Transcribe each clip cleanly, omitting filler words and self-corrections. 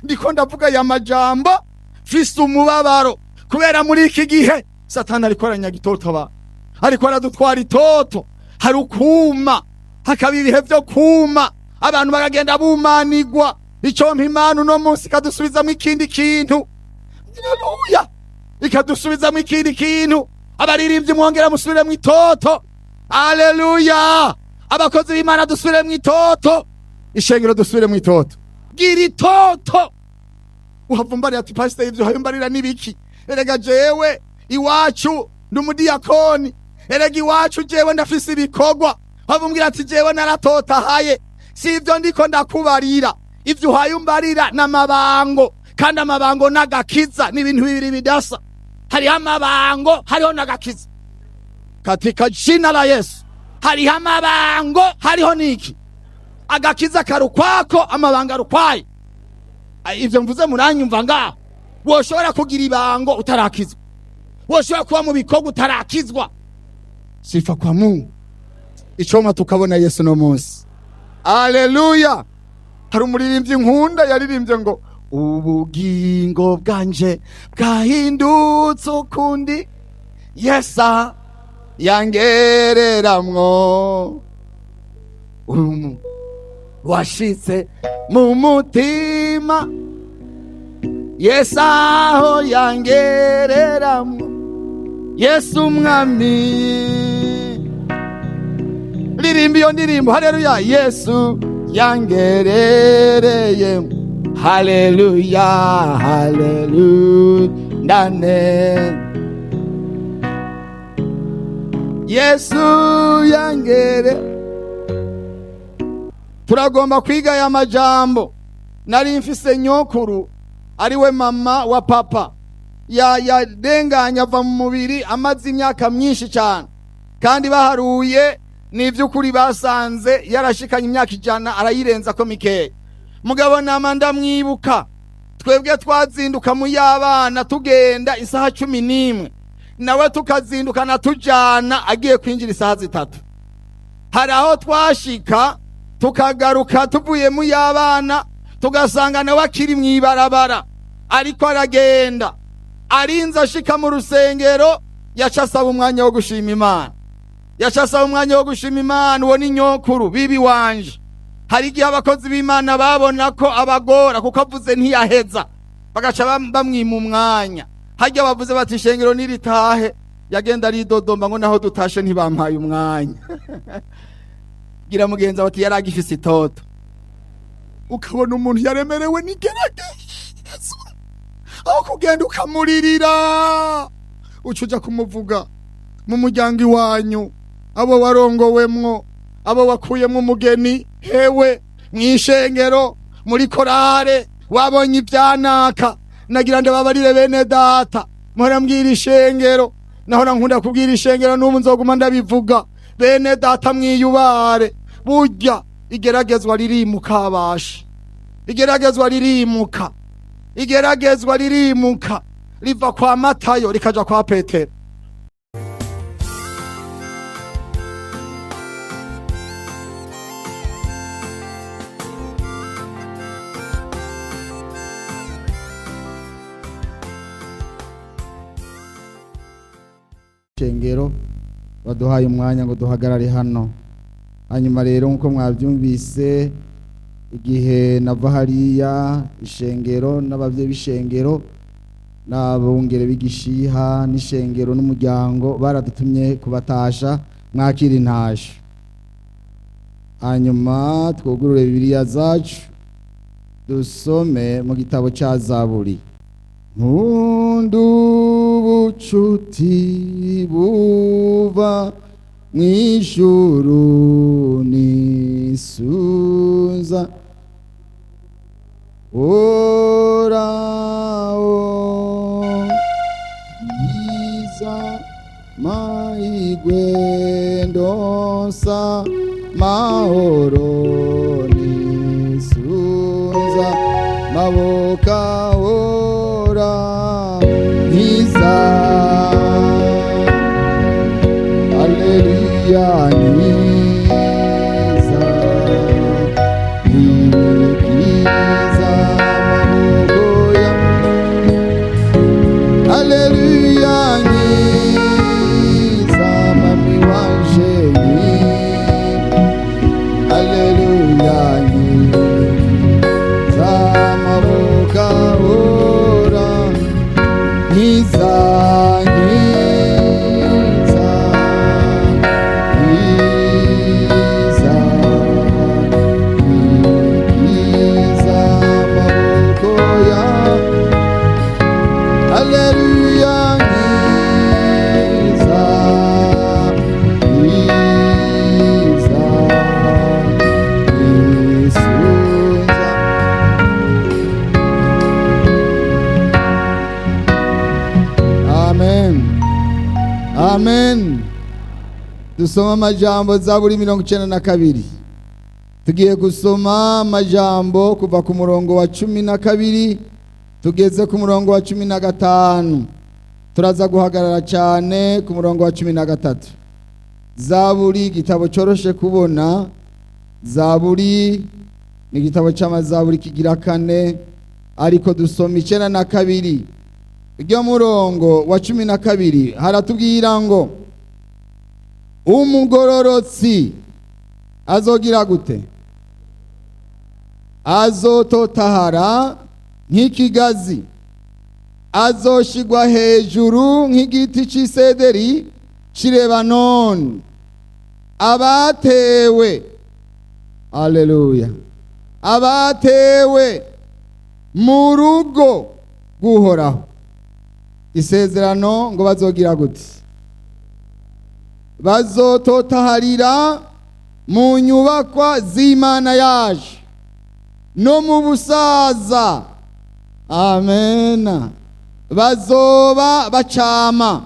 Ndiko ndavuga aya majambo mfise umubabaro, kubera muri iki gihe Satani ariko aranyaga itoto abantu, ariko aradutwara itoto. Hari ukuma, hakaba ibihe vyo kuma, abantu bakagenda bumanigwa. Icompa Imana uno munsi ikadusubizamwo ikindi kintu. Haleluya! Ikadusubizamwo ikindi kintu. Abaririmbyi, mwongera musubiremwo itoto. Aleluya! Abakozi b'Imana, dusubiremwo itoto. Ishengero, dusubiremwo itoto. Gira itoto. Uhavumbarira ati: "Pasiteri, ivyo uhayumbarira n'ibiki? Erega jewe iwacu ndi umudiyakoni, erega iwacu jewe ndafise ibikorwa." Havumbwira ati: "Jewe naratotahaye." Si ivyo ndiko ndakubarira. Ivyo uhayumbarira n'amabango, kandi amabango n'agakiza ni ibintu bibiri bidasa. Hariho amabango, hariho n'agakiza. Katika jina la Yesu, hariho amabango, hariho niki? Agakiza karukwako, amabanga arukwayo. Ivyo mvuze muranyumva ngaho? Woshobora kugira ibango utarakizwa, woshobora kuba mu bikorwa utarakizwa. Sifa kwa Mungu. Icoma tukabona Yesu no munsi. Aleluya! Hari umuririmbyi nkunda yaririmbye ngo: "Ubugingo bwanje bwahindutse ukundi, Yesa yangereramwo, umu washitse mu mutima, Yesu aho yangereramwo, Yesu umwami." Ririmba iyo ndirimbo. Haleluya! Yesu yangerereye, haleluya, haleluya, ndane Yesu yangere. Turagomba kwiga aya majambo. Nari mfise nyokuru, ariwe mama wa papa, yarenganye ava mu mubiri amaze imyaka myinshi cyane, kandi baharuye ni iby'ukuri basanze yarashikanye imyaka 100, arayirenza ko mikeya. Mugabo nama ndamwibuka. Twebwe twazinduka mu y'abana tugenda isaha 11, nawe tukazindukana tujana agiye kwinjira isaha 3. Hari aho twashika tukagaruka tuvuye mu y'abana, tugasanga nawe akiri mw'ibarabara ariko aragenda. Arinze ashika mu rusengero, yaca asaba umwanya wo gushima Imana, yaca asaba umwanya wo gushima Imana. Uwo ni nyokuru bibi wanje. Hari igihe abakozi b'Imana babona ko abagora kuko avuze ntiyaheza, bagaca bamwima umwanya. Harya bavuze bati: "Ishengero niritahe." Yagenda aridodomba ngo: "Naho dutashe ntibampaye umwanya." Gira mugenzi bati: "Yari agifise itoto." Ukabona umuntu yaremerewe n'igerageza, aho kugenda ukamuririra, uca uja kumuvuga mu muryango iwanyu, abo warongowemwo, abo wakuyemwo umugeni, hewe mw'ishengero, muri korale, wabonye ibyanaka. Nagira ndababarire bene data, mpora mbwira ishengero, nahora nkunda kubwira ishengero, n'ubu nzoguma ndabivuga. Bene data, mwiyubare. Burya igeragezwa ririmuka, abasha igeragezwa ririmuka, igeragezwa ririmuka, riva kwa Matayo rikaja kwa Petero. Shengero, baduhaye umwanya ngo duhagarare hano. Hanyuma rero, nk'uko mwabyumvise, igihe nava hariya, ishengero n'ababyeyi b'ishengero n'abungere b'igishiha n'ishengero n'umuryango baradutumye kubatasha. Mwakira intasho. Hanyuma twugurure Bibiliya zacu, dusome mu gitabo cya Zaburi. Nkunda ubucuti buva mw'ijuru, nisunza Uhoraho, iza mahigwe ndonsa mahoro, nisunza maboka ora nkiza. Haleluya! Nkiza, nkiza. Mugahora nkiza, nkiza, nkiza, nkiza amaboko ya. Haleluya, nkiza, nkiza, Yesu nza. Amen, amen. Dusoma amajambo Zaburi 92. Tugiye gusoma amajambo kuva ku murongo wa 12 tugeze ku murongo wa 15. Turaza guhagarara cyane ku murongo wa 13. Zaburi, igitabo cyoroshe kubona. Zaburi ni igitabo cy'amazaburi kigira kane, ariko dusoma 92. Iryo murongo wa 12 haratubwira ngo: "Umugororotsi azogira gute? Azototahara nk'ikigazi, azoshigwa hejuru nk'igiti c'isederi c'i Lebanoni. Abatewe, aleluya, abatewe mu rugo rw'Uhoraho, isezerano ngo bazogira gute? Bazototaharira mu nyubakwa z'Imana yaje no mu busaza." Amena. "Bazoba bacama,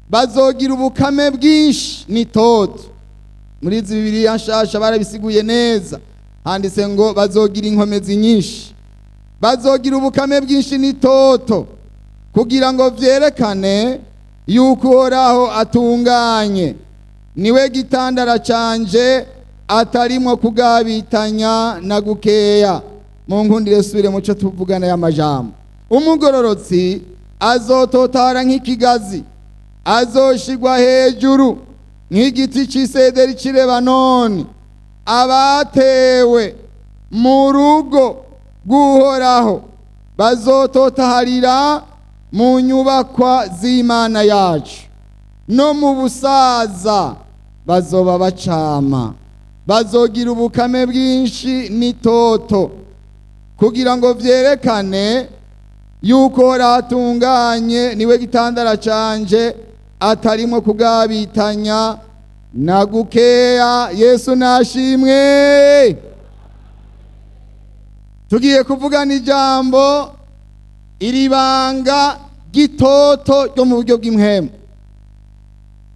bazogira ubukame bwinshi n'itoto." Muri izi Bibiliya nshasha barabisiguye neza, handitse ngo bazogira inkomezi nyinshi, bazogira ubukame bwinshi n'itoto, kugira ngo vyerekane yuko Uhoraho atunganye, niwe gitandara canje, atarimwo kugabitanya na gukeya. Mu nkundire subire muco tuvugana y'amajambo: "Umugororotsi azototara nk'ikigazi, azoshigwa hejuru nk'igiti c'isederi c'i Lebanoni. Abatewe mu rugo rw'Uhoraho bazototaharira mu nyubakwa z'Imana yacu, no mu busaza bazoba bacama, bazogira ubukame bwinshi n'itoto, kugira ngo vyerekane yuko Uhoraho niwe gitandara canje, atarimwo kugabitanya na gukeya." Yesu nashimwe. Tugiye kuvugana ijambo iri banga ry'itoto ryo mu buryo bw'impwemu.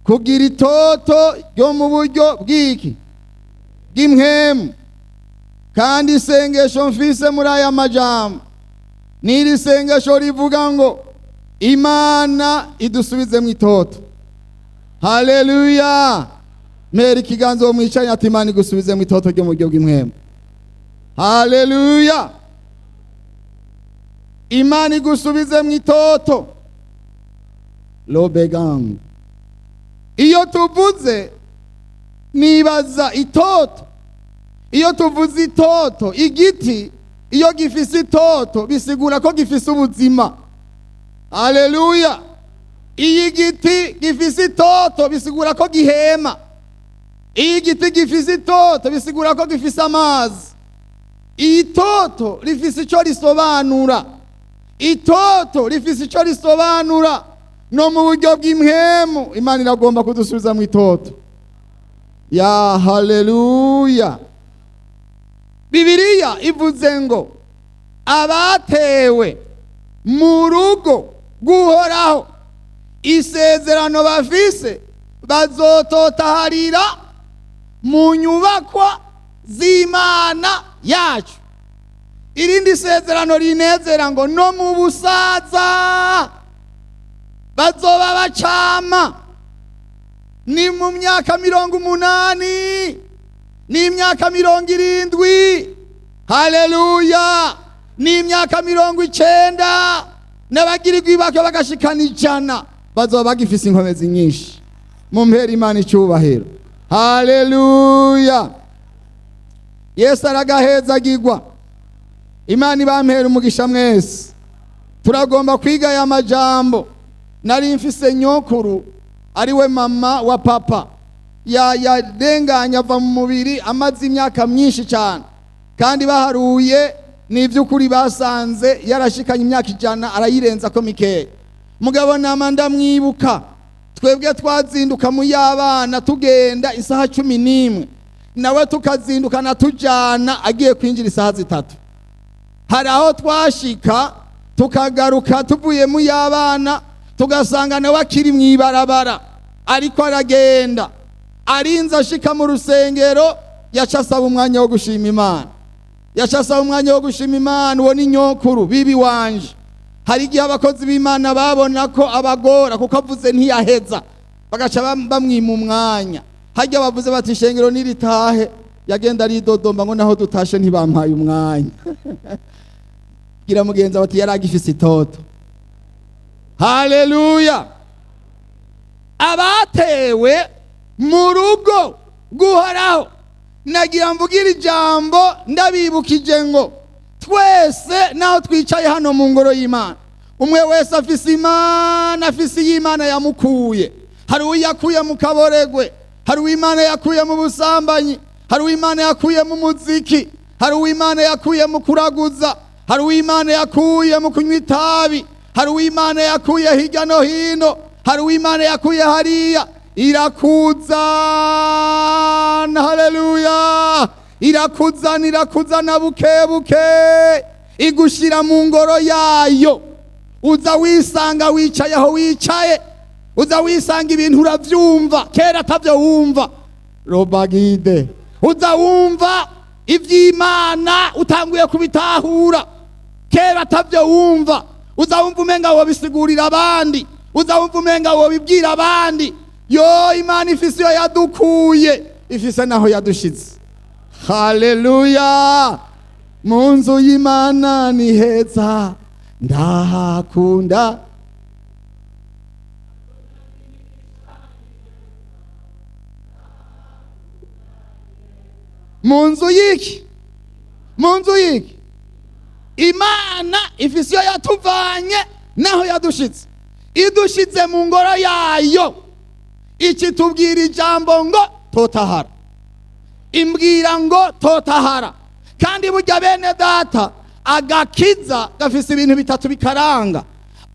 Kugira itoto ryo mu buryo bw'iki? Bw'impwemu. Kandi isengesho mfise muri aya majambo n'iri sengesho rivuga ngo Imana idusubize mu itoto. Haleluya! Mpera ikiganza uwo mwicaranye ati: "Imana igusubize mu itoto ryo mu buryo bw'impwemu." Haleluya! Imana igusubize mu itoto lobegang. Iyo tuvuze, nibaza itoto, iyo tuvuze itoto, igiti iyo gifise itoto bisigura ko gifise ubuzima. Haleluya! Iyo igiti gifise itoto bisigura ko gihema. Iyo igiti gifise itoto bisigura ko gifise amazi. Itoto rifise ico risobanura. Itoto rifise ico risobanura no mu buryo bw'impwemu. Imana iragomba kudusubiza mu itoto ya. Haleluya! Bibiliya ivuze ngo abatewe mu rugo rw'Uhoraho, isezerano bafise, bazototaharira mu nyubakwa z'Imana yacu. Irindi sezerano rinezera ngo no mu busaza bazoba bacama. Ni mu myaka 80, ni imyaka 70, haleluya, ni imyaka 90, n'abagirirwa ibaka bagashikana 100, bazoba bagifise inkomezi nyinshi. Mumpera Imana icyubahiro. Haleluya! Yesu aragahezagirwa. Imana ibampera umugisha mwese. Turagomba kwiga aya majambo. Nari mfise nyokuru, ariwe mama wa papa, yarenganye ava mu mubiri amaze imyaka myinshi cyane, kandi baharuye ni iby'ukuri basanze yarashikanye imyaka 100, arayirenza ko mikeya. Mugabo nama ndamwibuka. Twebwe twazinduka mu y'abana tugenda isaha 11, nawe tukazindukana tujana agiye kwinjira isaha 3. Hari aho twashika tukagaruka tuvuye mu y'abana, tugasanga nawe akiri mu ibarabara ariko aragenda. Arinze ashika mu rusengero, yaca asaba umwanya wo gushima Imana, yaca asaba umwanya wo gushima Imana. Uwo ni nyokuru bibi wanje. Hari igihe abakozi b'Imana babona ko abagora kuko avuze ntiyaheza, bagaca bamwima umwanya. Hajya bavuze bati ishengero niritahe, yagenda aridodomba ngo naho dutashe ntibampaye umwanya. Gira mugenzi bati yaragifise itoto. Haleluya! Abatewe mu rugo guhoraho, nagira mvugira ijambo ndabibukije ngo twese naho twicaye hano mu ngoro y'Imana, umwe wese afise Imana, afise iy'Imana yamukuye. Hari uwakuye mu kaboregwe, hari uw'Imana yakuye mu busambanyi, hari uw'Imana yakuye mu muziki, hari uw'Imana yakuye mu kuraguza, hari uw'Imana yakuye mu kunywa itabi, hari uw'Imana yakuye hirya no hino, hari uw'Imana yakuye hariya. Irakuzana, haleluya, irakuzana, irakuzana buke buke, igushyira mu ngoro yayo. Uza wisanga wicaye aho wicaye, uza wisanga ibintu urabyumva kera atabyo wumva robagide, uza wumva iby'Imana utanguye kubitahura kera atabyo wumva. Uza wumva umenga wobisigurira abandi, uza wumva umenga wobibwira abandi. Yo, Imana ifise iyo yadukuye, ifise naho yadushize. Haleluya! Mu nzu y'Imana ni heza, ndahakunda. Mu nzu y'iki? Mu nzu y'iki? Imana ifise iyo yatuvanye naho yadushitse, idushize mu ngoro yayo. Iki tubwira ijambo ngo totahara, imbwira ngo totahara. Kandi burya bene data, agakiza gafise ibintu bitatu bikaranga.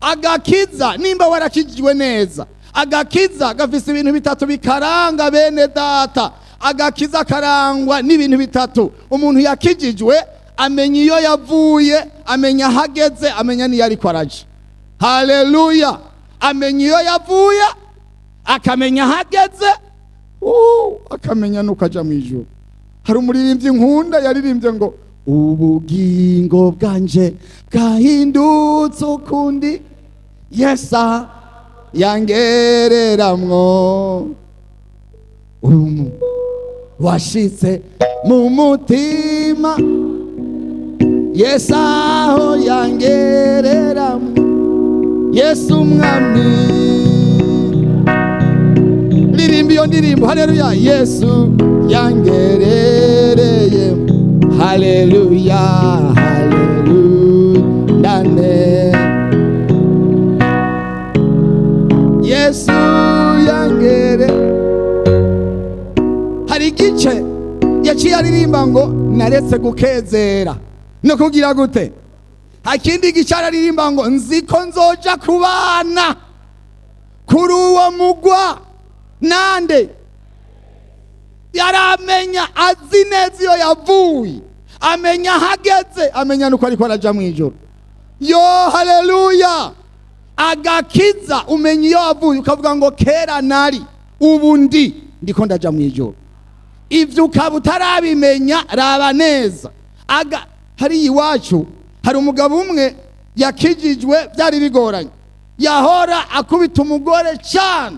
Agakiza, nimba warakijijwe neza, agakiza gafise ibintu bitatu bikaranga. Bene data, agakiza karangwa n'ibintu bitatu. Umuntu yakijijwe amenya iyo yavuye, amenya ahageze, amenya n'iyo ariko araja. Haleluya! Amenya iyo yavuye, akamenya ahageze, akamenya nuko aja mu ijuru. Hari umuririmbyi nkunda yaririmbye ngo ubugingo bwanje bwahindutse ukundi Yesa yangereramwo, umu washitse mu mutima, Yesu aho yangereramwo, Yesu umwami. Ririmba iyo ndirimbo, haleluya! Yesu yangerereye, haleluya, haleluya, ndane Yesu yangere. Hari igice yaciye aririmba ngo naretse gukezera no kugira gute. Hakindi gice araririmba ngo nzi ko nzoja kubana kuri uwo mugwa nande. Yaramenya, azi neza iyo yavuye, amenya ahageze, amenya nuko ariko araja mu ijoro. Yo, haleluya! Agakiza umenya iyo wavuye, ukavuga ngo kera nari, ubu ndi ndiko ndaja mu ijoro. Ivyo ukaba utarabimenya, raba neza. Aga hariya iwacu hari umugabo umwe yakijijwe byari bigoranye. Yahora akubita umugore cyane,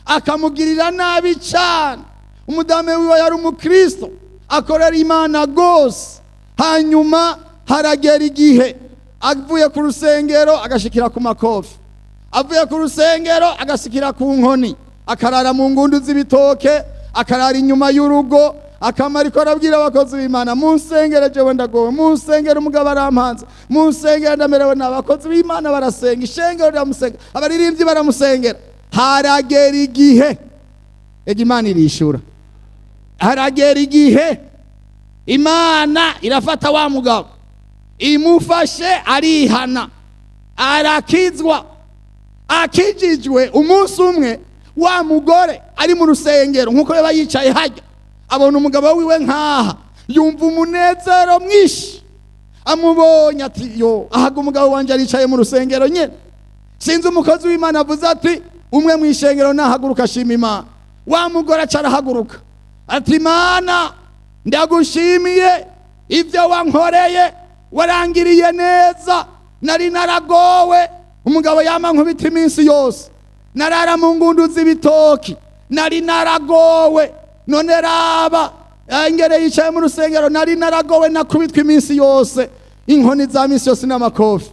akamugirira nabi cyane. Umudamu wiwe yari umukristo, akorera Imana rwose. Hanyuma haragera igihe avuye ku rusengero agashikira ku makofi, avuye ku rusengero agashikira ku nkoni, akarara mu ngundu z'ibitoke, akarara inyuma y'urugo. Akamaro ko arabwira abakozi b'Imana: "Munsengere, jewe ndagowe, munsengere, umugabo arampanze, munsengere, ndamerewe nabi." Abakozi b'Imana barasenga, ishengero riramusenga, abaririmbyi baramusengera. Haragera igihe ega Imana irishura. Haragera igihe Imana irafata wa mugabo, imufashe arihana, arakizwa. Akijijwe, umunsi umwe wa mugore ari mu rusengero nk'uko yaba yicaye hajya, abona umugabo wiwe nkaha, yumva umunezero mwinshi amubonye, ati: "Yo, ahaga umugabo wanje aricaye mu rusengero nyine." Sinzi umukozi w'Imana avuze ati: "Umwe mu ishengero nahaguruka ashima Imana." Wa mugore aca arahaguruka ati: "Imana, ndagushimiye ibyo wankoreye, warangiriye neza. Nari naragowe, umugabo yama nkubita iminsi yose, narara mu ngundu z'ibitoki, nari naragowe. None raba ingere yicaye mu rusengero. Nari naragowe, nakubitwa iminsi yose, inkoni za minsi yose n'amakofi."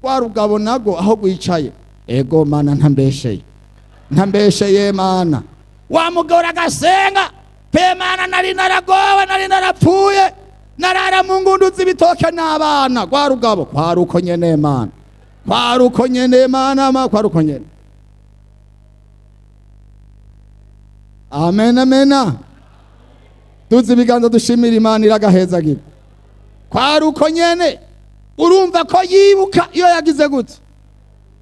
Wa rugabo nago aho rwicaye: "Ego Mana, ntambesheye, ntambesheye Mana." Wa mugore agasenga pe: "Mana, nari naragowe, nari narapfuye, narara mu ngundu z'ibitoke n'abana." Rwa rugabo: "Kwari uko nyene Mana, kwari uko nyene Mana, ma kwari uko nyene." Amen, amena. Tuzi ibiganza, dushimira Imana iragahezagira. Kwari uko nyene. Urumva ko yibuka iyo yagize gute.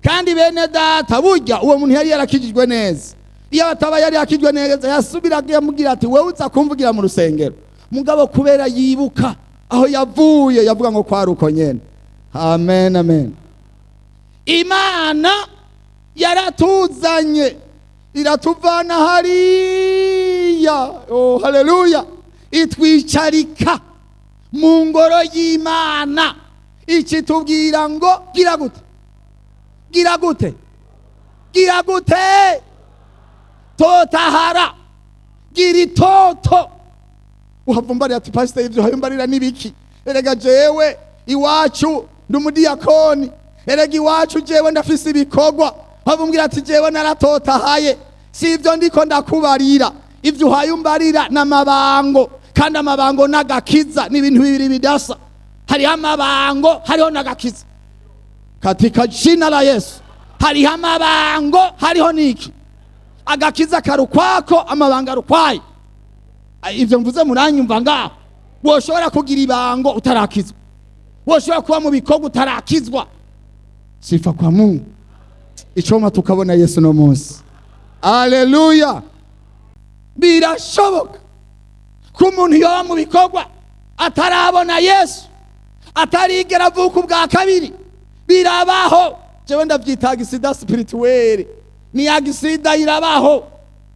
Kandi bene data, burya uwo muntu yari yarakijijwe neza. Iyo ataba yari yakijwe neza, yasubiraga yamubwira ati: "Wewe uza kumvugira mu rusengero?" Mugabo kubera yibuka aho yavuye, yavuga ngo kwari uko nyene. Amen, amen. Imana yaratuzanye, iratuvana hariya, oh haleluya, itwicarika mu ngoro y'Imana, ikitubwira ngo: "Gira gute? Gira gute? Gira gute? Totahara, gira itoto." Uhava umbarira ati: "Pasiteri, ibyo uhava n'ibiki? Erega jewe iwacu ndi umudiyakoni, erega iwacu jewe ndafise ibikorwa." Uhava umbwira ati: "Jewe naratotahaye." Si ibyo ndiko ndakubarira. Ibyo uhaye umbarira n'amabango, kandi amabango n'agakiza ni ibintu bibiri bidasa. Hariho amabango, hariho n'agakiza. Katika jina la Yesu, hariho amabango, hariho n'iki? Agakiza karukwako, amabanga arukwayo. Ibyo mvuze muranyumva ngaho? Woshobora kugira ibango utarakizwa, woshobora kuba mu bikorwa utarakizwa. Sifa kwa Mungu. Icoma tukabona Yesu no munsi. Aleluya. Birashoboka ko umuntu yoba mu bikorwa atarabona Yesu, atarigera avuka ubwa kabiri. Birabaho. Jewe ndavyita accident spirituel, ni accident, irabaho.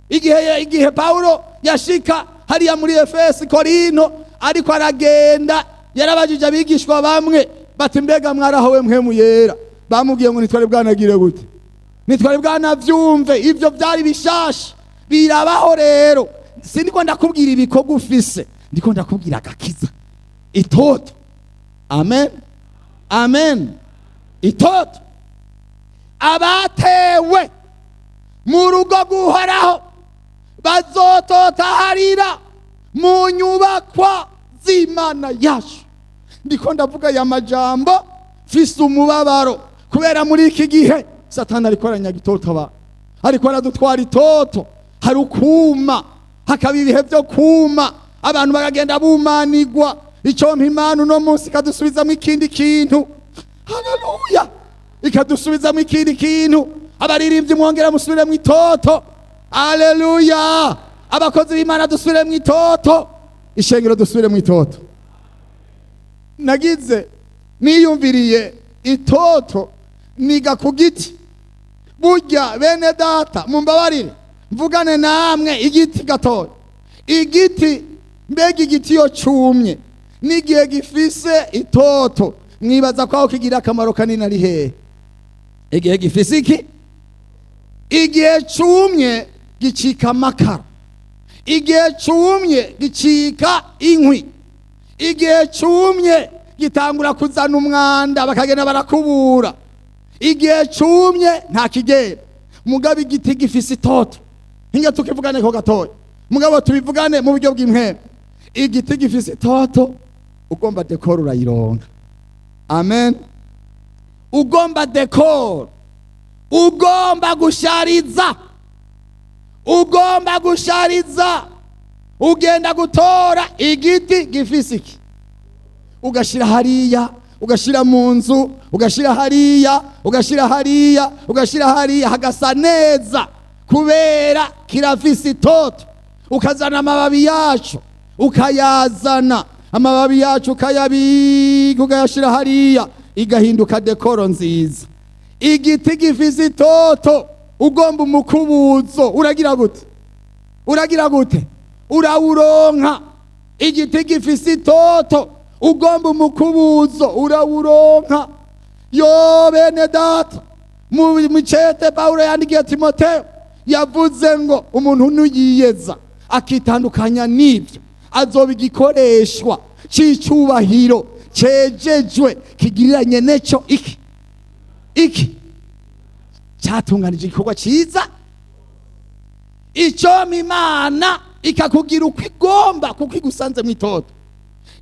Igihe Paulo yashika hariya muri Efesi, Korinto, ariko aragenda, yarabajije abigishwa bamwe bati: "Mbega mwarahowe Mpwemu Yera?" Bamubwiye ngo: "Ntitwari bwanagire gute? Ntitwari bwanavyumve." Ivyo byari bishasha. Birabaho rero. Sindiko ndakubwira ibikorwa ufise, ndiko ndakubwira agakiza, itoto. Amen, amen. Itoto. Abatewe mu rugo guhoraho bazototaharira mu nyubakwa z'Imana yacu. Ndiko ndavuga aya majambo mfise umubabaro, kubera muri iki gihe Satani ariko aranyaga itoto abantu, ariko aradutwara itoto. Hari ukuma, hakaba ibihe byo kuma, abantu bakagenda bumanigwa. Icyo Imana uno munsi ikadusubizamo ikindi kintu. Haleluya! Ikadusubizamo ikindi kintu. Abaririmbyi, mwongera musubire mu itoto. Aleluya! Abakozi b'Imana, dusubire mu itoto. Ishengero, dusubire mu itoto. Nagize niyumviriye itoto, niga ku giti. Burya bene data, mumbabarire mvugane namwe igiti gatoya. Igiti, mbega igiti iyo cumye n'igihe gifise itoto, mwibaza ko aho kigira akamaro kanini ari hehe? Igihe gifise iki? Igihe cumye gicika amakara, igihe cumye gicika inkwi, igihe cumye gitangura kuzana umwanda, bakagenda barakubura. Igihe cumye nta kigera. Mugabo igiti gifise itoto, hinga tukivugane ko gatoya, mugabo tubivugane mu buryo bw'impwemu. Igiti gifise itoto, ugomba décor urayironka. Amen. Ugomba décor, ugomba gushariza, ugomba gushariza, ugenda gutora igiti gifise iki, ugashira hariya, ugashira mu nzu, ugashira hariya, ugashira hariya, ugashira hariya, hagasa neza kubera kirafise itoto. Ukazana amababi yacu, ukayazana amababi yacu, ukayabika, ukayashira hariya, igahinduka décor nziza. Igiti gifise itoto, ugomba umukubuzo uragira gute? Uragira gute? Urawuronka. Igiti gifise itoto, ugomba umukubuzo urawuronka. Yo bene data, mu micete Pawulo yandikiye Timoteyo yavuze ngo umuntu nuyiyeza akitandukanya n'ibyo, azoba igikoreshwa c'icubahiro cejejwe, kigiriranye neco iki iki cyatunganije igikorwa cyiza. Icompa Imana ikakugira uko igomba kuko igusanze mu itoto.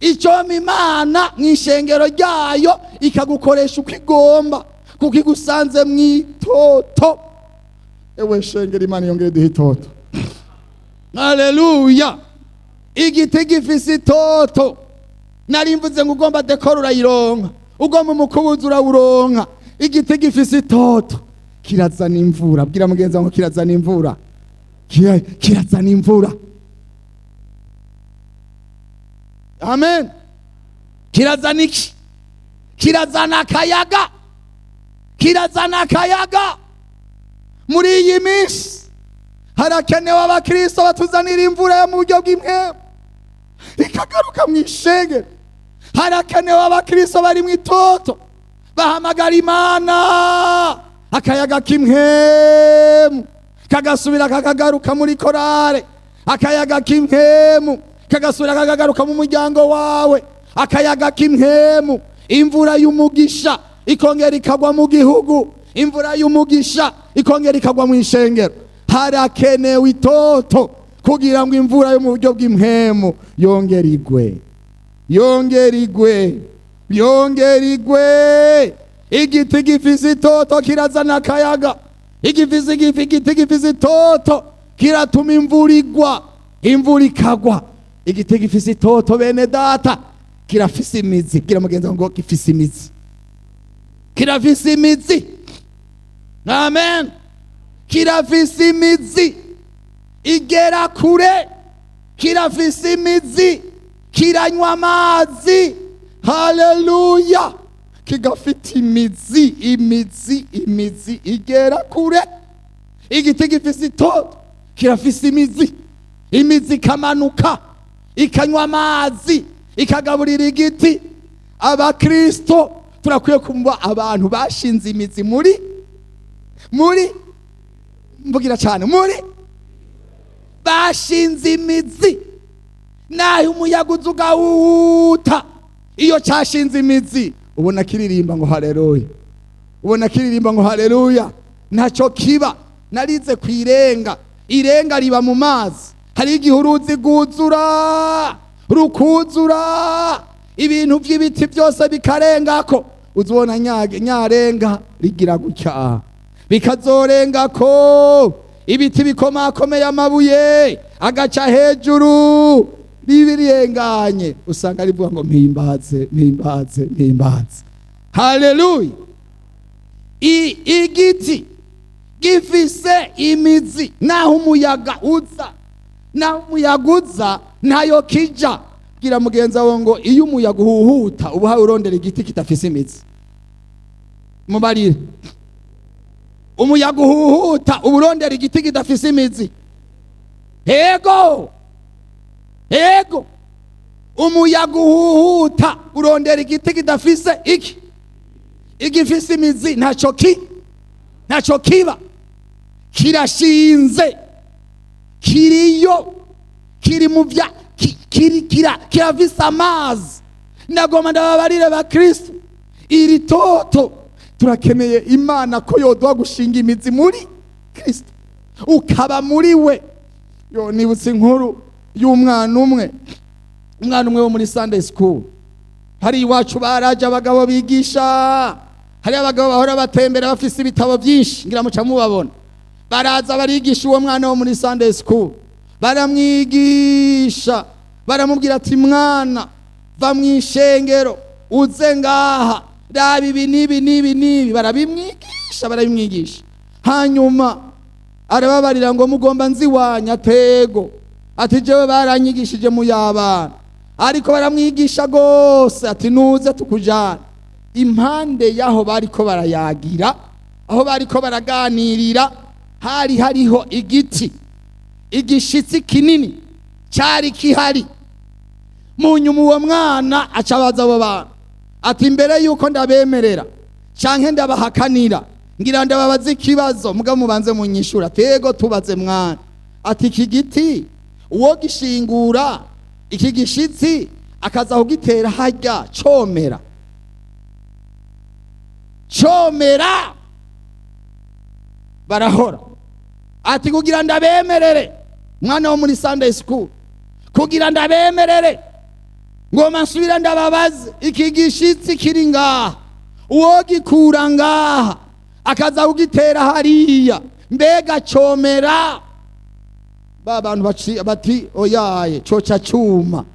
Icompa Imana mu ishengero ryayo ikagukoresha uko igomba kuko igusanze mu itoto. Ewe shengero, Imana yongere duhe itoto. Haleluya! Igiti gifise itoto, nari mvuze ngo ugomba décor urayironka, ugomba umukubuzi urawuronka. Igiti gifise itoto kirazana imvura. Bwira mugenzi wawe ngo kirazana imvura. Kirazana imvura. Amen. Kirazana iki? Kirazana akayaga, kirazana akayaga. Muri iyi minsi harakenewe abakristo batuzanira imvura yo mu buryo bw'impwemu, ikagaruka mu ishengero. Harakenewe abakristo bari mu itoto, bahamagara Imana, akayaga k'impwemu kagasubira kakagaruka muri korale, akayaga k'impwemu kagasubira kakagaruka mu muryango wawe, akayaga k'impwemu, imvura y'umugisha ikongera ikagwa mu gihugu, imvura y'umugisha ikongera ikagwa mu ishengero. Harakenewe itoto kugira ngo imvura yo mu buryo bw'impwemu yongere igwe, yongere igwe, yongere igwe. Igiti gifise itoto kirazana akayaga. Igiti gifise itoto kiratuma imvura igwa, imvura ikagwa. Igiti gifise itoto, bene data, kirafise imizi. Bwira mugenzi wawe ngo gifise imizi, kirafise imizi. Amen. Kirafise imizi igera kure, kirafise imizi, kiranywa amazi. Haleluya! Kigafite imizi, imizi, imizi igera kure. Igiti gifise itoto kirafise imizi, imizi ikamanuka, ikanywa amazi, ikagaburira igiti. Abakristo turakwiye kumva abantu bashinze imizi muri, mvugira cyane, muri bashinze imizi. Naho umuyaga uza ugahuta, iyo cyashinze imizi ubona kiririmba ngo haleluya, ubona kiririmba ngo haleluya, ntacyo kiba. Narize ku irenga. Irenga riba mu mazi. Hari igihe uruzi rwuzura, rukuzura, ibintu by'ibiti byose bikarengako. Uzubona nyarenga rigira gutya, bikazorengako, ibiti bikomakomeye, amabuye agaca hejuru, ribirenganye, usanga rivuga ngo mpimbaze, mpimbaze, mpimbaze. Haleluya! Igiti gifise imizi, naho umuyaga uza, naho umuyaga uza, ntayo kija. Bwira mugenzi wawe ngo iyo umuyaga uhuhuta, uba uhawe urondera igiti kidafise imizi. Mubarire: umuyaga uhuhuta, uba urondera igiti kidafise imizi. Ego, ego, umuyaga uhuhuta, urondera igiti kidafise iki? Igifise imizi ntacyo ki ntacyo kiba. Kirashinze, kiriyo, kiri mu bya kiri kirafise amazi. Ndagomba ndababarire bakristo, iri toto turakeneye Imana ko yoduha gushinga imizi muri Kristo, ukaba muri we. Yo, nibutse inkuru y'umwana umwe. Umwana umwe wo muri Sunday school hari iwacu, baraje abagabo bigisha. Hari abagabo bahora batembera bafise ibitabo byinshi, ngira muca mubabona. Baraza barigisha uwo mwana wo muri Sunday school, baramwigisha, baramubwira ati: "Mwana, va mu ishengero uze ngaha, raba ibi n'ibi n'ibi n'ibi." Barabimwigisha, barabimwigisha. Hanyuma arababarira ngo: "Mugomba nziwanya atego?" Ati: "Jewe baranyigishije mu y'abana." Ariko baramwigisha gose, ati: "Nuze tukujana." Impande y'aho bariko barayagira, aho bariko baraganirira, hari hariho igiti, igishitsi kinini cyari kihari. Mu nyuma uwo mwana acabaza abo bantu ati: "Imbere yuko ndabemerera canke ndabahakanira, ngira ndababaza ikibazo, mugabo mubanze munyishura." "Tego, tubaze mwana." Ati: "Iki giti uwo gishingura iki gishitsi akaza kugitera harya, comera?" Comera? Barahora. Ati: "Kugira ndabemerere," mwana wo muri Sunday school, "kugira ndabemerere, ngoma nsubira ndababaze: iki gishitsi kiri ngaha, uwo gikura ngaha akaza kugitera hariya, mbega comera?" Ba bantu bati: "Oyaye, coca cuma."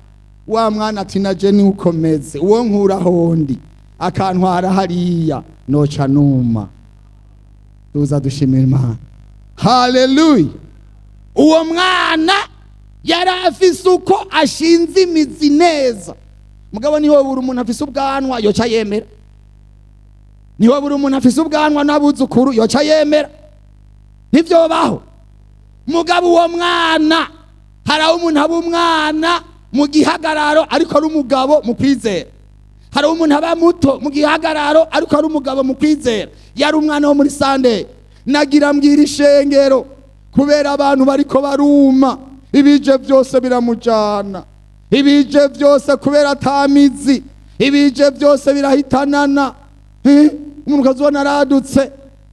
Wa mwana ati: "Naje ni ukomeze, uwo nkura hondi akantwara hariya, noca numa." Tuza dushimira Imana. Haleluya! Uwo mwana yari afise uko ashinze imizi neza. Mugabo niho buri umuntu afise ubwanwa yoca yemera, niho buri umuntu afise ubwanwa n'abuzukuru yoca yemera, ntivyobaho. Mugabo uwo mwana, hari aho umuntu aba umwana mu gihagararo ariko ari umugabo mu kwizera. Hari umuntu aba muto mu gihagararo ariko ari umugabo mu kwizera. Yari umwana wo muri Sunday. Nagira mbwira ishengero, kubera abantu bariko baruma, ibije byose biramujana, ibije byose, kubera atamizi, ibije byose birahitanana. Umuntu ukazibona aradutse: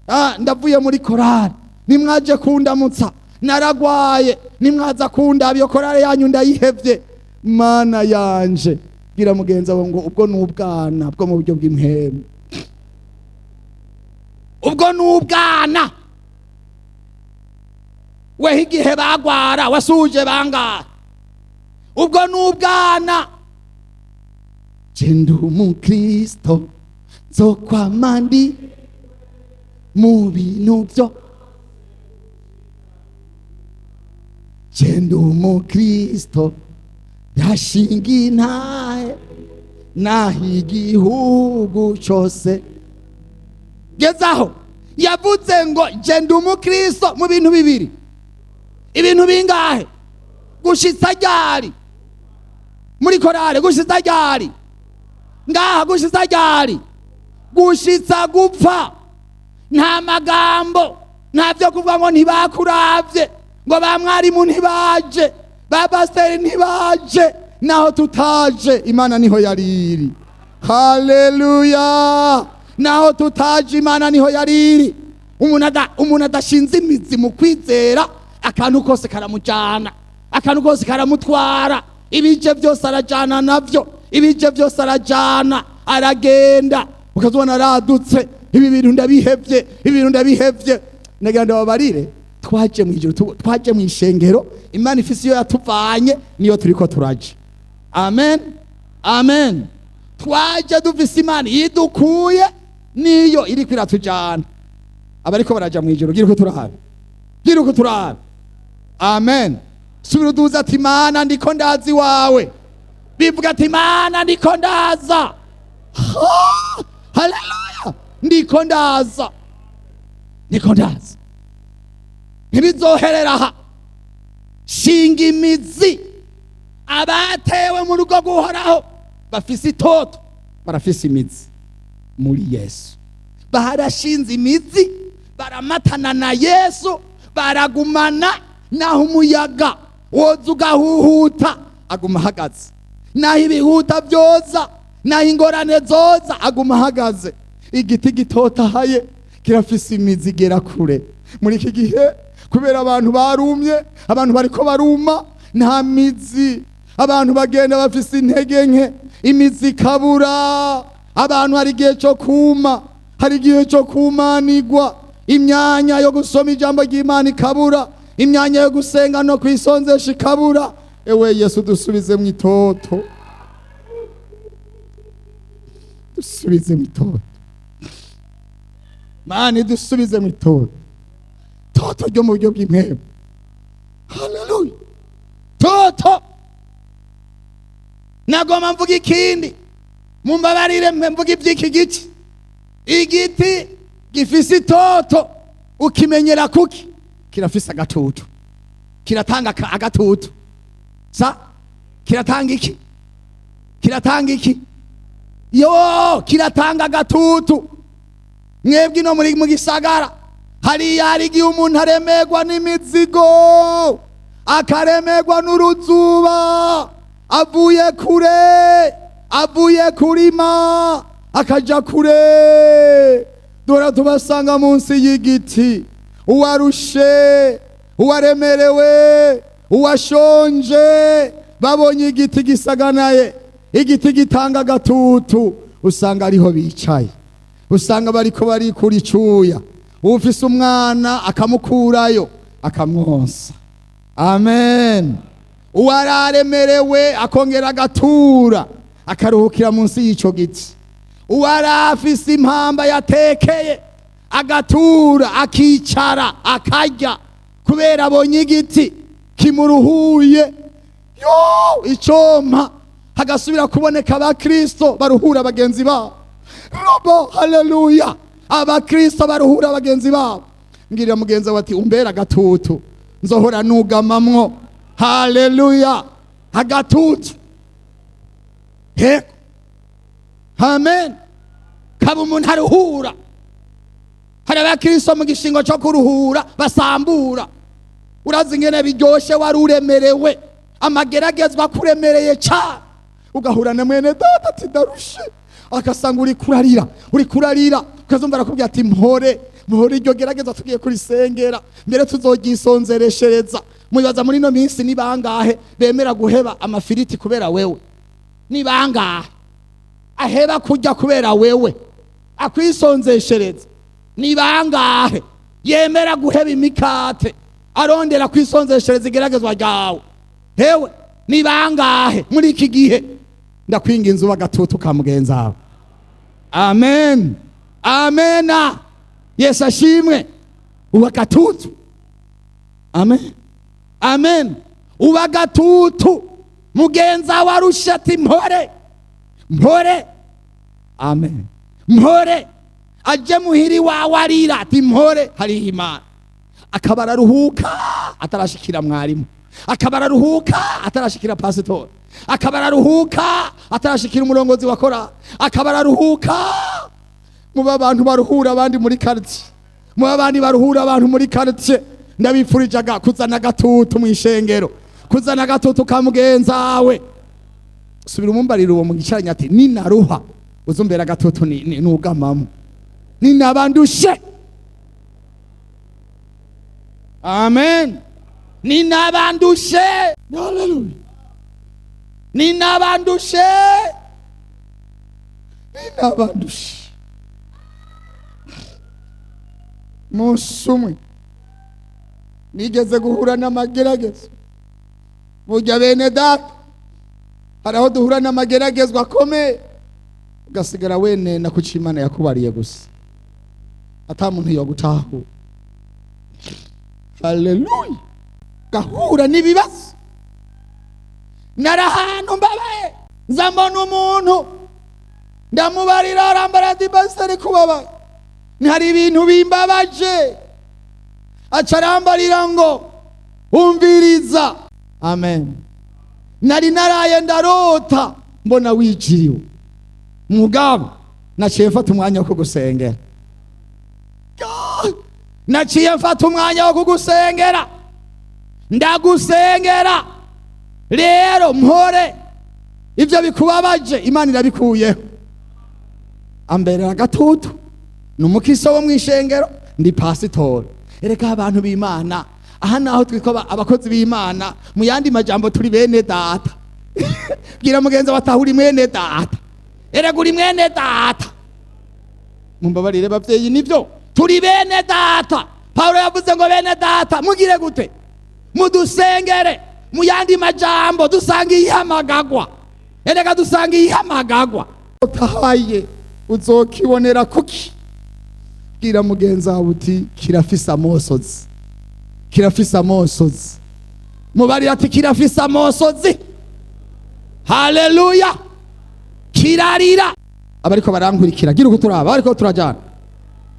"Ah, ndavuye muri korari, nimwaje kundamutsa, naragwaye, nimwaza kundaba, iyo korari yanyu ndayihevye." Mana yanje! Bwira mugenzi wawe ngo: "Ubwo ni ubwana bwo mu buryo bw'impemu, ubwo ni ubwana." Weho igihe bagwara wasuje bangahe? Ubwo ni ubwana. Je ndi umukristo, nzokwama ndi mu bintu byo. Je ndi umukristo, ndashinga intahe naho igihugu cose gezaho. Yavuze ngo: "Je ndi umukristo mu bintu bibiri." Ibintu bingahe? Gushitsa ryari muri korale? Gushitsa ryari ngaha? Gushitsa ryari? Gushitsa gupfa. Nta magambo, nta byo kuvuga ngo ntibakuravye, ngo ba mwarimu ntibaje, ba pasiteri ntibaje. Naho tutaje, Imana niho yari iri. Haleluya! Naho tutaje, Imana niho yari iri. Umuntu adashinze imizi mu kwizera, akantu kose karamujana, akantu kose karamutwara, ibije byose arajana navyo, ibije byose arajana, aragenda. Ukazibona aradutse: "Ibi bintu ndabihevye, ibi bintu ndabihevye." Nagira ndababarire, twaje mu ijuru, twaje mu ishengero, Imana ifise iyo yatuvanye niyo turiko turaje. Amen, amen. Twaje dufise Imana idukuye niyo iriko iratujana. Abariko baraja mu ijuru, gira uko turabe, gira uko turabe. Amen. Subira uduze ati: "Imana, ndiko ndaza iwawe." Bivuga ati: "Imana, ndiko ndaza." Ha! Haleluya! Ndiko ndaza, ndiko ndaza, ntibizoherera aha. Shinga imizi. Abatewe mu rugo guhoraho bafise itoto, barafise imizi muri Yesu, barashinze imizi, baramatana na Yesu, baragumana. Naho umuyaga woza ugahuhuta, aguma ahagaze. Naho ibihuta byoza, naho ingorane zoza, aguma ahagaze. Igiti gitotahaye kirafise imizi igera kure. Muri iki gihe, kubera abantu barumye, abantu bariko baruma, nta mizi. Abantu bagenda bafise intege nke, imizi ikabura. Abantu hari igihe cyo kuma, hari igihe cyo kumanigwa, imyanya yo gusoma ijambo ry'Imana ikabura, imyanya yo gusenga no kwisonzesha ikabura. Ewe Yesu, dusubize mu itoto, dusubize mu itoto. Mani, dusubize mu itoto, toto ryo mu buryo bw'impwemu. Haleluya, toto. Nagomba mvuga ikindi, mumbabarire mwe mvuga iby'iki giti. Igiti gifise itoto ukimenyera kuki? Kirafise agatutu, kiratanga agatutu. Sa kiratanga iki? Kiratanga iki? Yo, kiratanga agatutu. Mwebwe ino muri mu gisagara hariya, hari igihe umuntu aremerwa n'imizigo, akaremerwa n'uruzuba, avuye kure, avuye kurima akaja kure. Dore tubasanga munsi y'igiti, uwarushe, uwaremerewe, uwashonje. Babonye igiti gisaganaye, igiti gitanga agatutu, usanga ariho bicaye, usanga bariko barikura icuya. Ufise umwana akamukurayo akamwonsa. Amen. Uwararemerewe akongera agatura, akaruhukira munsi y'ico giti. Uwarafise impamba yatekeye agatura, akicara, akarya, kubera abonye igiti kimuruhuye. Yo, icompa hagasubira kuboneka abakristo baruhura bagenzi babo. Robo, haleluya, abakristo baruhura bagenzi babo. Mbwirira mugenzi wawe ati: "Umbera agatutu nzohora nugamamwo." Haleluya, agatutu. Heko, amen. Kaba umuntu aruhura. Hari abakristo mu gishingo cyo kuruhura basambura. Urazi ingene biryoshe, wari uremerewe, amageragezwa akuremereye cyane, ugahura na mwene data ati: "Ndarushe," agasanga uri kurarira, uri kurarira, ukazumva arakubwira ati: "Mpore, mpore, iryo gerageza tugiye kurisengera mbere tuzoryisonzereshereza." Mubibaza muri ino minsi ni bangahe bemera guheba amafiriti kubera wewe? Ni bangahe aheba kurya kubera wewe akwisonzeshereza? Ni bangahe yemera guheba imikate arondera kwisonzeshereza igeragezwa ryawe? Hewe, ni bangahe muri iki gihe? Ndakwinginze, uba agatutu ka mugenzi wawe. Amen, amena. Yesu ashimwe. Uba agatutu. Amen, amen. Uba agatutu. Mugenzi wawe arusha ati: "Mpore, mpore." Amen. Mpore. Aje muhiri wawe arira ati: "Mpore, hariho Imana." Akaba araruhuka atarashikira mwarimu, akaba araruhuka atarashikira pasitori, akaba araruhuka atarashikira umurongozi wa kora, akaba araruhuka. Muba abantu baruhura abandi muri quartier, muba abandi baruhura abantu muri quartier. Ndabifurijaga kuzana agatutu mu ishengero, kuzana agatutu ka mugenzawe. Subira umumbarira uwo mugicaranye ati: "Ninaruha uzumbera agatutu nugamamo, ninabandushe." Amen. Ninabandushe. Haleluya. Ninabandushe, ninabandushe. Munsi umwe nigeze guhura n'amageragezo. Burya bene data, hari aho duhura n'amageragezwa akomeye, ugasigara wenena kuco Imana yakubariye gusa, ata muntu yogutahura. Haleluya. Gahura n'ibibazo. Nari ahantu mbabaye, nza mbona umuntu, ndamubarira, arambara ati: "Pasiteri, kubabaye ntihari ibintu bimbabaje." Aca arambarira ngo: "Umviriza." Amen. "Nari naraye ndarota mbona wijiriwe, mugabo naciye mfata umwanya wo kugusengera, naciye mfata umwanya wo kugusengera, ndagusengera. Rero mpore, ibyo bikubabaje Imana irabikuyeho." Amberera agatutu. Ni umukristo wo mu ishengero, ndi pasitori. Ereka abantu b'Imana, aha naho twitwa abakozi b'Imana, mu yandi majambo turi bene data. Bwira mugenzi wawe atahura mwene data. Erega uri mwene data. Mumbabarire bavyeyi, nivyo, turi bene data. Paulo yavuze ngo: "Bene data, mugire gute? Mudusengere." Mu yandi majambo, dusanga ihamagagwa. Erega dusanga ihamagagwa. Utahaye uzokibonera kuki? Bwira mugenzi wawe uti: "Kirafise amosozi, kirafise amosozi." Mubarira ati: "Kirafise amosozi." Haleluya! Kirarira. Abariko barankurikira, gira uko turaba, bariko turajana.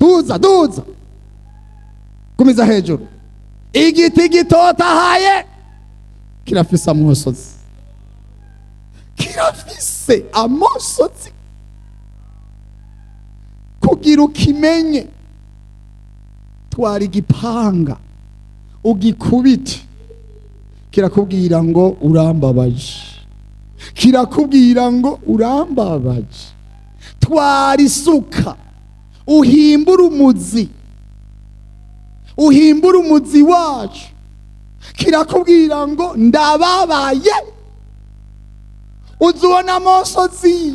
Duza, duza, gumiza hejuru. Igiti gitotahaye kirafise amosozi, kirafise amosozi. Kugira ukimenye, twara igipanga ugikubite, kirakubwira ngo: "Urambabaje." Kirakubwira ngo: "Urambabaje." Twara isuka uhimbure umuzi, uhimbure umuzi wacu, kirakubwira ngo: "Ndababaye." Uzubona amosozi.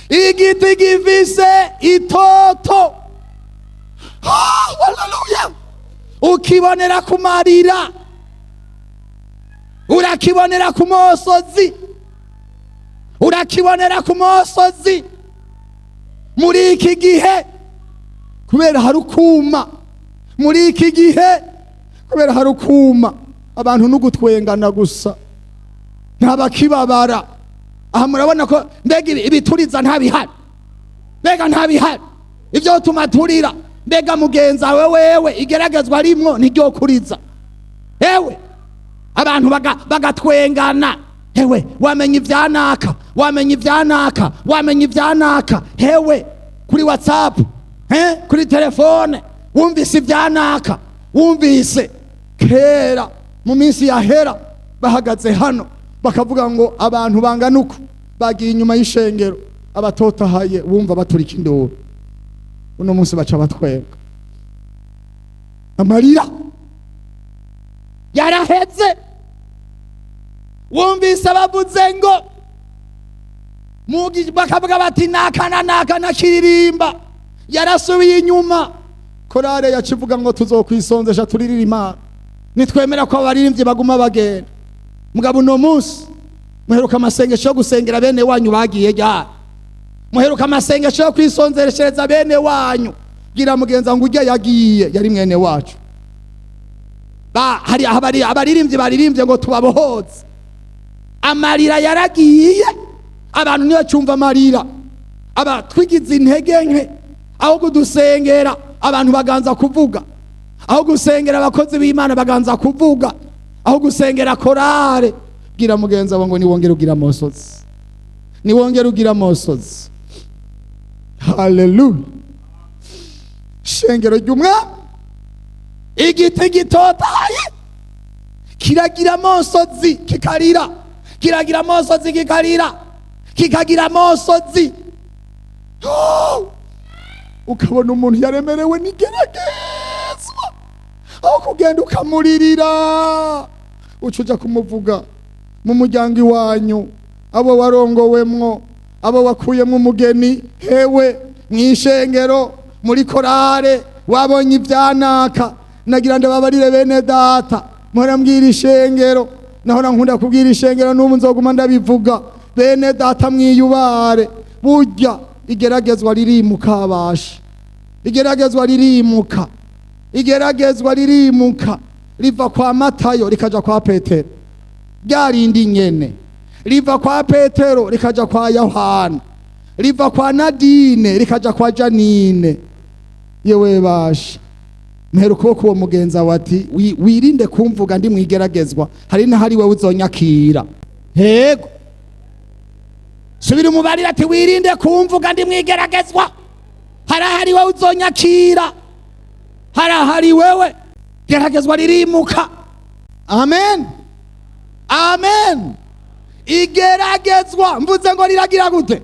Igiti gifise itoto. Ah, haleluya! Ukibonera ku marira, urakibonera ku mosozi, urakibonera ku mosozi. Muri iki gihe, kubera hari ukuma, muri iki gihe kubera hari ukuma, abantu n'ugutwengana gusa, ntabakibabara. Aha murabona ko mbega ibituriza ntabihari, mbega ntabihari ibyo tuma turira. Mbega mugenza we, wewe igeragezwa rimwo ntiryokuriza. Ewe, abantu bagatwengana. Hewe, wamenya ibyanaka, wamenya ibyanaka, wamenya ibyanaka. Hewe, kuri WhatsApp, kuri telefone, wumvise ibyanaka, wumvise. Kera mu minsi yahera, bahagaze hano bakavuga ngo abantu bangana uku bagiye inyuma y'ishengero, abatotahaye wumva baturika induru. Uno munsi baca batwenga, amarira yaraheze. Wumvise bavuze ngo bakavuga bati: "Naka na naka nakiririmba yarasubiye inyuma." Korale yacivuga ngo: "Tuzokwisonzesha turirira Imana nitwemera ko abaririmbyi baguma bagenda." Mugabo uno munsi, muheruka amasengesho yo gusengera bene wanyu bagiye ryari? Muheruka amasengesho yo kwisonzeshereza bene wanyu? Bwira mugenzi ngo ujya yagiye yari mwene wacu. Ba hari abaririmbyi baririmbye ngo tubabohoze. Amarira yaragiye, abantu ntibacumva amarira. Aba twigize intege nke. Aho kudusengera, abantu baganza kuvuga. Aho gusengera abakozi b'Imana, baganza kuvuga. Aho gusengera korale. Bwira mugenzi wawe ngo niwongere ugira amosozi, niwongere ugira amosozi. Haleluya! Shengero ry'Umwami, igiti gitotahaye kiragira amosozi kikarira, kiragira amosozi kikarira, kikagira amosozi. Oh! Ukabona umuntu yaremerewe n'igeragezwa, aho kugenda ukamuririra, uca uja kumuvuga mu muryango iwanyu, abo warongowemwo, abo wakuyemwo umugeni. Hewe, mw'ishengero, muri korale, wabonye ibyanaka. Nagira ndababarire bene data, mpora mbwira ishengero, nahora nkunda kubwira ishengero, n'ubu nzoguma ndabivuga. Bene data, mwiyubare. Burya igeragezwa ririmuka basha, igeragezwa ririmuka, igeragezwa ririmuka, riva kwa Matayo rikaja kwa Petero, ryarindi nyene. Riva kwa Petero rikaja kwa Yohana, riva kwa Nadine rikaja kwa Janine. Yewe basha, mpera ukuboko uwo mugenza wawe ati: "Wirinde kumvuga ndi mwigeragezwa, hari n'ahari wewe uzonyakira." Hego, subira umubarira ati: "Wirinde kumvuga ndi mwigeragezwa, hari ahari wewe uzonyakira, hari ahari wewe." Geragezwa ririmuka. Amen, amen. Igeragezwa mvuze ngo riragira gute?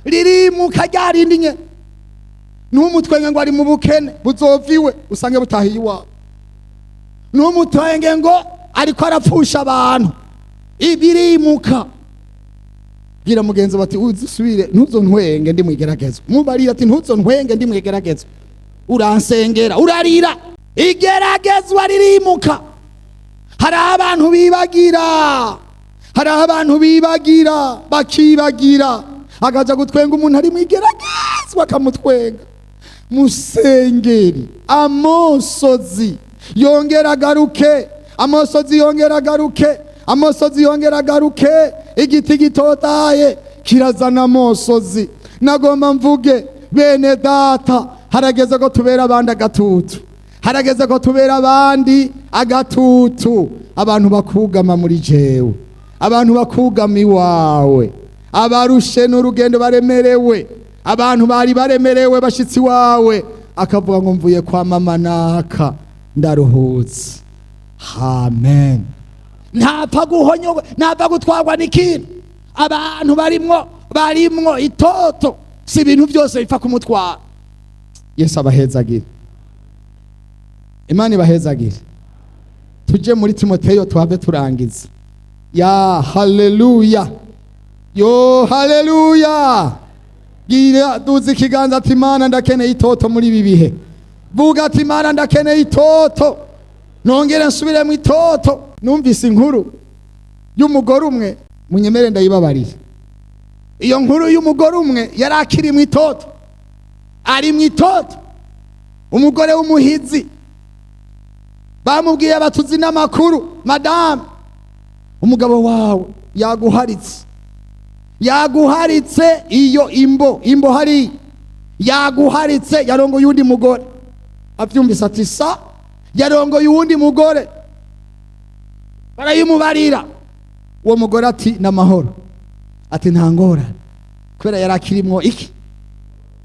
Ririmuka, ryarindi nye. Ntumutwenge ngo ari mu bukene, buzoviwe usange butahiye iwawe. Ntumutwenge ngo ariko arapfusha abantu. Ibirimuka. Bwira mugenzi bati uzusubire ntuzontwenge ndi mwigeragezwa. Mubarira ati ntuzontwenge ndi mwigeragezwa. Uransengera urarira. Igeragezwa ririmuka. Hari abantu bibagira, hari abantu bibagira, bakibagira, akaja gutwenga umuntu ari mwigeragezwa akamutwenga. Musengeri amosozi yongera agaruke, amosozi yongera agaruke, amosozi yongera agaruke. Igiti gitotaye kirazana amosozi. Nagomba mvuge, bene data, harageze ko tubera abandi agatutu, harageze ko tubera abandi agatutu. Abantu bakugama muri jewe, abantu bakugama iwawe, abarushe n'urugendo baremerewe, abantu bari baremerewe bashitsi wawe, akavuga ngo mvuye kwa mama naka ndaruhutse. Amen. Ntapfa guhonyorwa, ntapfa gutwarwa n'ikintu. Abantu barimwo itoto, si ibintu byose bipfa kumutwara. Yesu abahezagire, Imana ibahezagire. Tuje muri Timoteyo tuhave turangiza. Ya haleluya, yo haleluya. Gira duza ikiganza ati Imana ndakeneye itoto muri ibi bihe. Vuga ati Imana ndakeneye itoto, nongere nsubire mu itoto. Numvise inkuru y'umugore umwe, munyemere ndayibabariye. Iyo nkuru y'umugore umwe yari akiri mu itoto, ari mu itoto, umugore w'umuhizi. Bamubwiye batuzi n'amakuru, madamu, umugabo wawe yaguharitse, yaguharitse iyo imbo hari yaguharitse, yarongoye uwundi mugore. Avyumvise ati sa yarongoye uwundi mugore, barayimubarira. Uwo mugore ati n'amahoro, ati nta ngorane, kubera yari akirimwo iki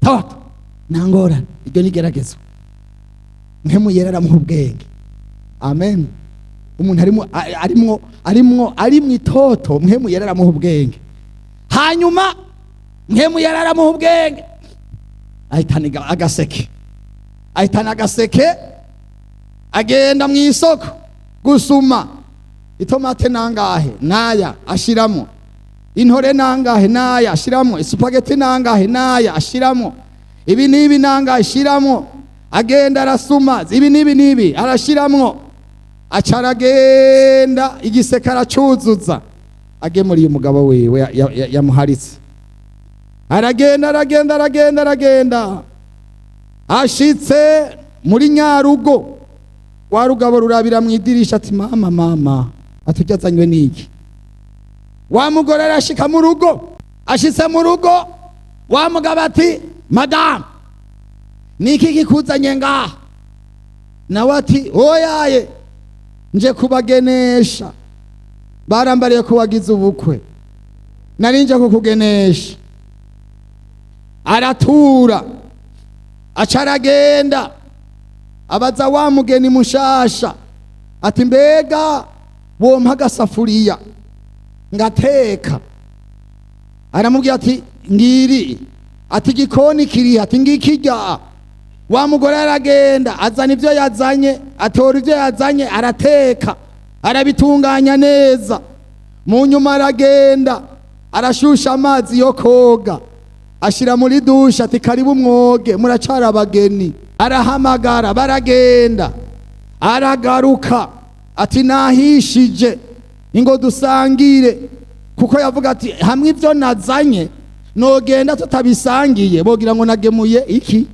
toto, nta ngorane, iryo ni igeragezwa. Mpemu yera aramuha ubwenge. Amen. Umuntu arimo arimwo arimwo ari mu itoto, mpemu yera aramuha ubwenge. Hanyuma mpemu yera aramuha ubwenge, ahitana agaseke, ahitana agaseke, agenda mu isoko gusuma. Itomate nangahe? Naya, ashiramo. Intore nangahe? Naya, ashiramo. Isupageti nangahe? Naya, ashiramo. Ibi n'ibi nangahe? Ashiramo. Agenda arasuma ibi n'ibi n'ibi, arashiramwo. Aca aragenda igiseke aracuzuza, agemuriye umugabo wiwe yamuharitse. Aragenda aragenda aragenda aragenda, ashitse muri nyarugo, wa rugabo rurabira mu idirisha ati mama mama, ati ujyazanywe n'iki? Wa mugore arashika mu rugo, ashitse mu rugo, wa mugabo ati madamu, niki kikuzanye ngaha? Nawe ati oyaye, nje kubagenesha, barambariye ko wagize ubukwe, nari nje kukugenesha. Aratura, aca aragenda abaza wa mugeni mushasha ati mbega wompa agasafuriya ngateka? Aramubwira ati ngiri, ati igikoni kiri, ati ngikirya. Wa mugore aragenda azana ibyo yazanye, atora ibyo yazanye, arateka, arabitunganya neza. Mu nyuma aragenda arashusha amazi yo koga, ashira muri dushe, ati karibu mwoge, muracara abageni. Arahamagara baragenda, aragaruka ati nahishije ingo dusangire, kuko yavuga ati hamwe ibyo nazanye nogenda tutabisangiye bogira ngo nagemuye iki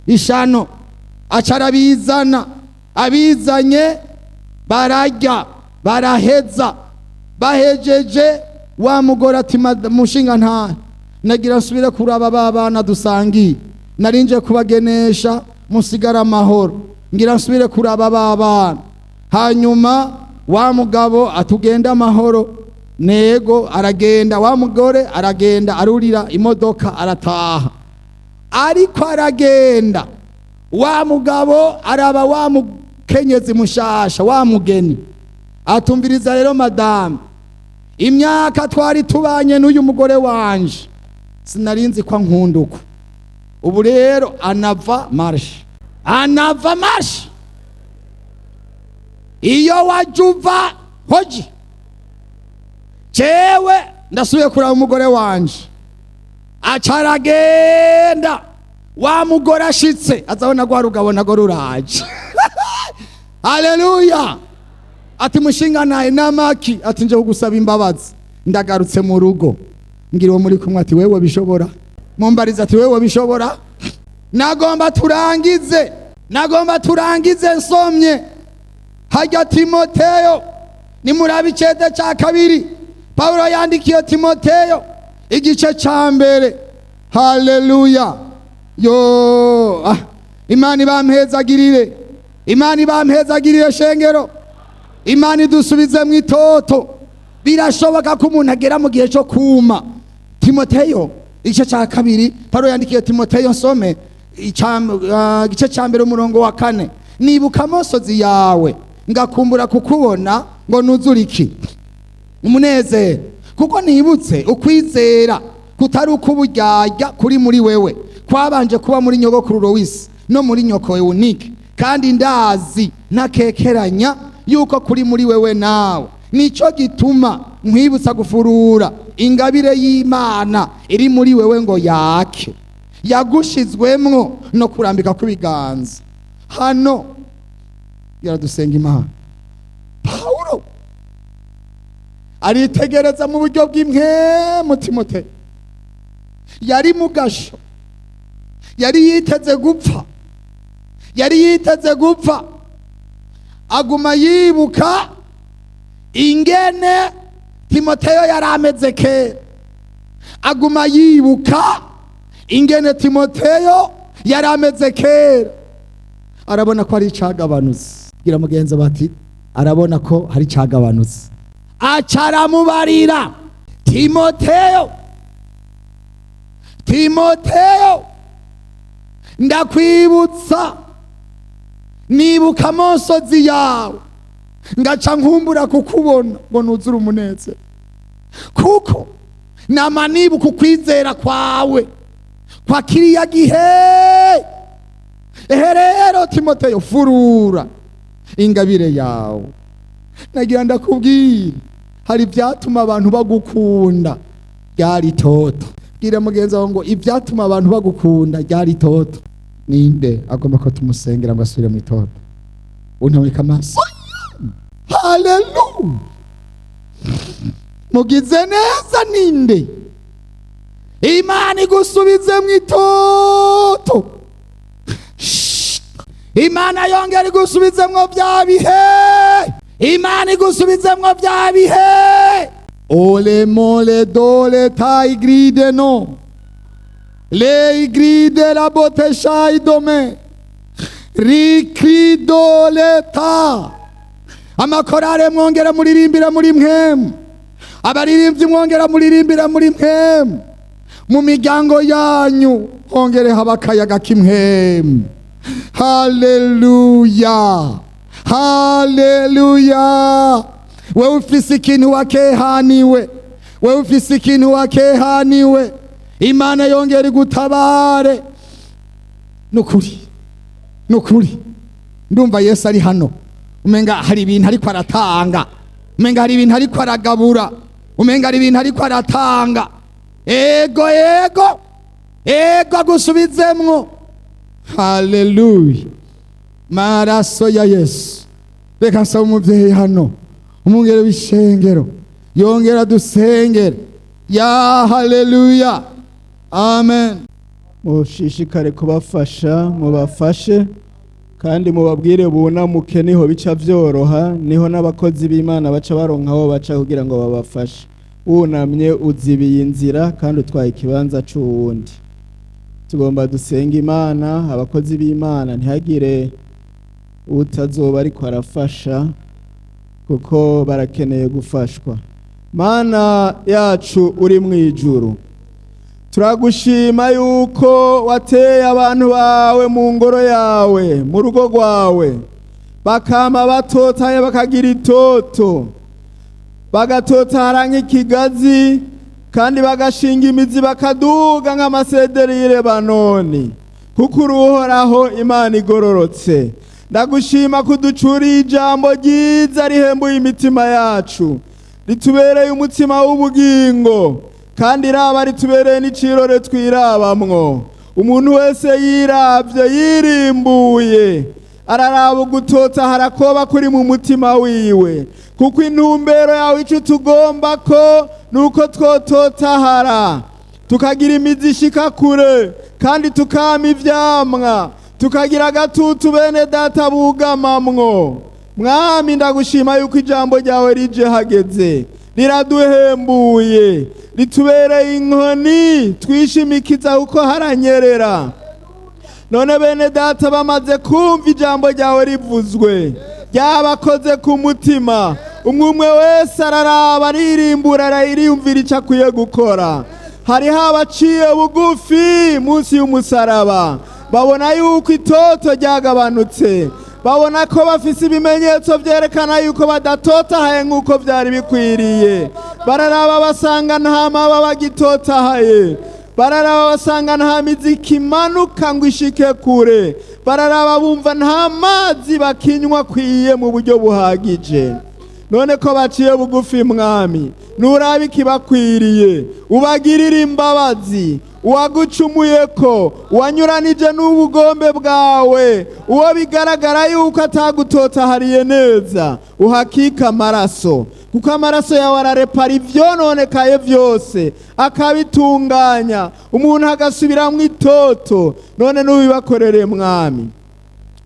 ishano. Aca arabizana, abizanye bararya baraheza. Bahejeje, wa mugore ati mushinga nta nagira nsubire kuraba ba bana dusangiye, narinje kubagenesha musigara amahoro, ngira nsubire kuraba ba bana. Hanyuma wa mugabo atugenda amahoro, nego aragenda. Wa mugore aragenda, arurira imodoka arataha. Ariko aragenda, wa mugabo araba wa mukenyezi mushasha, wa mugeni, atumviriza rero madamu, imyaka twari tubanye n'uyu mugore wanje sinarinzi ko ankunda uko. Ubu rero anava marshe, anava marshe, iyo waje uva hoji. Jewe ndasubiye kuraba umugore wanje, aca aragenda. Wa mugore ashitse, azabona rwa rugabo nago ruraje. Haleluya! Ati: "Mushinga naye namaki?" Ati: "Nje kugusaba imbabazi, ndagarutse mu rugo." Ngira uwo muri kumwe ati: "Wewe bishobora?" Mumbariza ati: "Wewe bishobora?" Nagomba turangize, nagomba turangize nsomye hajya Timoteyo. Nimuraba icete cya kabiri Pawulo yandikiye Timoteyo, igice cya mbere. Haleluya! Yo, ah, Imana ibampezagirire, Imana ibampezagirire. Shengero, Imana idusubize mu itoto. Birashoboka ko umuntu agera mu gihe cyo kuma. Timoteyo igice cya kabiri Pawulo yandikiye Timoteyo, nsome igice cya mbere, umurongo wa 4: "Nibuka amosozi yawe, ngakumbura kukubona ngo nuzure iki? Umunezero. Kuko nibutse ukwizera kutari uk'uburyarya kuri muri wewe, kwabanje kuba muri nyogokuru Lowisi no muri nyoko Ewunike, kandi ndazi ntakekeranya yuko kuri muri wewe nawe. Nico gituma nkwibutsa gufurura ingabire y'Imana iri muri wewe ngo yake, yagushizwemwo no kurambika kw'ibiganza." Hano yaradusenga Imana. Pawulo aritegereza mu buryo bw'impwemu Timoteyo. Yari mu gasho, yari yiteze gupfa, yari yiteze gupfa. Aguma yibuka ingene Timoteyo yari ameze kera, aguma yibuka ingene Timoteyo yari ameze kera, arabona ko ari icagabanutse. Bwira mugenzi bati: "Arabona ko hari icagabanutse." Aca aramubarira: "Timoteyo, Timoteyo, ndakwibutsa, nibuka amosozi yawe, ngaca nkumbura kukubona ngo nuzure umunezero, kuko nama nibuka ukwizera kwawe kwa kiriya gihe. Ehe rero Timoteyo, furura ingabire yawe." Nagira ndakubwira, hari ibyatuma abantu bagukunda ryari toto. Bwira mugenzi wawe ngo: "Ibyatuma abantu bagukunda ryari toto." Ninde agomba ko tumusengera ngo asubire mu itoto? Untaboneka amaso. Haleluya! Mugize neza. Ninde Imana igusubize mu itoto? Shh. Imana yongera igusubizemwo bya bihe, Imana igusubizemwo bya bihe. Ole mole dole tai gride no le gride la bote shai dome rikridole ta. Amakorale mwongera muririmbira muri mwemu, abaririmbyi mwongera muririmbira muri mwemu, mu miryango yanyu hongere haba akayaga k'imwemu. Haleluya, haleluya! Wewe ufise ikintu wakehaniwe, wewe ufise ikintu wakehaniwe, Imana yongera igutabare. Nukuri, nukuri, ndumva Yesu ari hano. Umenga hari ibintu ariko aratanga, umenga hari ibintu ariko aragabura, umenga hari ibintu ariko aratanga. Ego, ego, ego, agusubizemwo. Haleluya! Maraso ya Yesu. Reka nsaba umubyeyi hano, umwungere w'ishengero, yongera dusengere. Ya haleluya, amen. Mushishikare kubafasha, mubafashe kandi mubabwire bunamuke, niho bica vyoroha, niho n'abakozi b'Imana baca baronka aho baca kugira ngo babafashe. Wunamye uzibiye inzira kandi utwaye ikibanza c'uwundi. Tugomba dusenga Imana, abakozi b'Imana, ntihagire utazoba ariko arafasha, kuko barakeneye gufashwa. Mana yacu uri mu ijuru, turagushima yuko wateye abantu bawe mu ngoro yawe, mu rugo rwawe, bakama batotaye, bakagira itoto, bagatotara nk'ikigazi, kandi bagashinga imizi, bakaduga nk'amasederi y'i Lebanoni, kuko uri Uhoraho Imana igororotse. Ndagushima kuducuriye ijambo ryiza rihembuye imitima yacu. Ritubereye umutima w'ubugingo, kandi raba ritubereye n'icirore twirabamwo. Umuntu wese yiravye yirimbuye, araraba ugutotahara koba kuri mu mutima wiwe, kuko intumbero yawe, ico tugomba ko nuko twototahara, tukagira imizi ishika kure, kandi tukama ivyamwa, tukagira agatutu bene data bugamamwo. Mwami, ndagushima yuko ijambo ryawe rije hageze, riraduhembuye, ritubereye inkoni twishimikiza kuko haranyerera. None bene data bamaze kumva ijambo ryawe rivuzwe, ryabakoze ku mutima. Umwe umwe wese araraba, aririmbura, arayiriyumvira icyo akwiye gukora. Hariho abaciye bugufi munsi y'umusaraba, babona yuko itoto ryagabanutse, babona ko bafise ibimenyetso byerekana yuko badatotahaye nk'uko byari bikwiriye. Bararaba basanga nta maba bagitotahaye, bararaba basanga nta mizi imanuka ngo ishike kure, bararaba bumva nta mazi bakinywa akwiye mu buryo buhagije. None ko baciye bugufi, Mwami, nurabe ikibakwiriye, ubagirire imbabazi. Uwagucumuye ko, uwanyuranije n'ubugombe bwawe, uwo bigaragara yuko atagutotahariye neza, uhakika amaraso, kuko amaraso yawe ararepara ivyononekaye vyose, akabitunganya, umuntu agasubiramwo itoto. None n'ubibakorere, Mwami,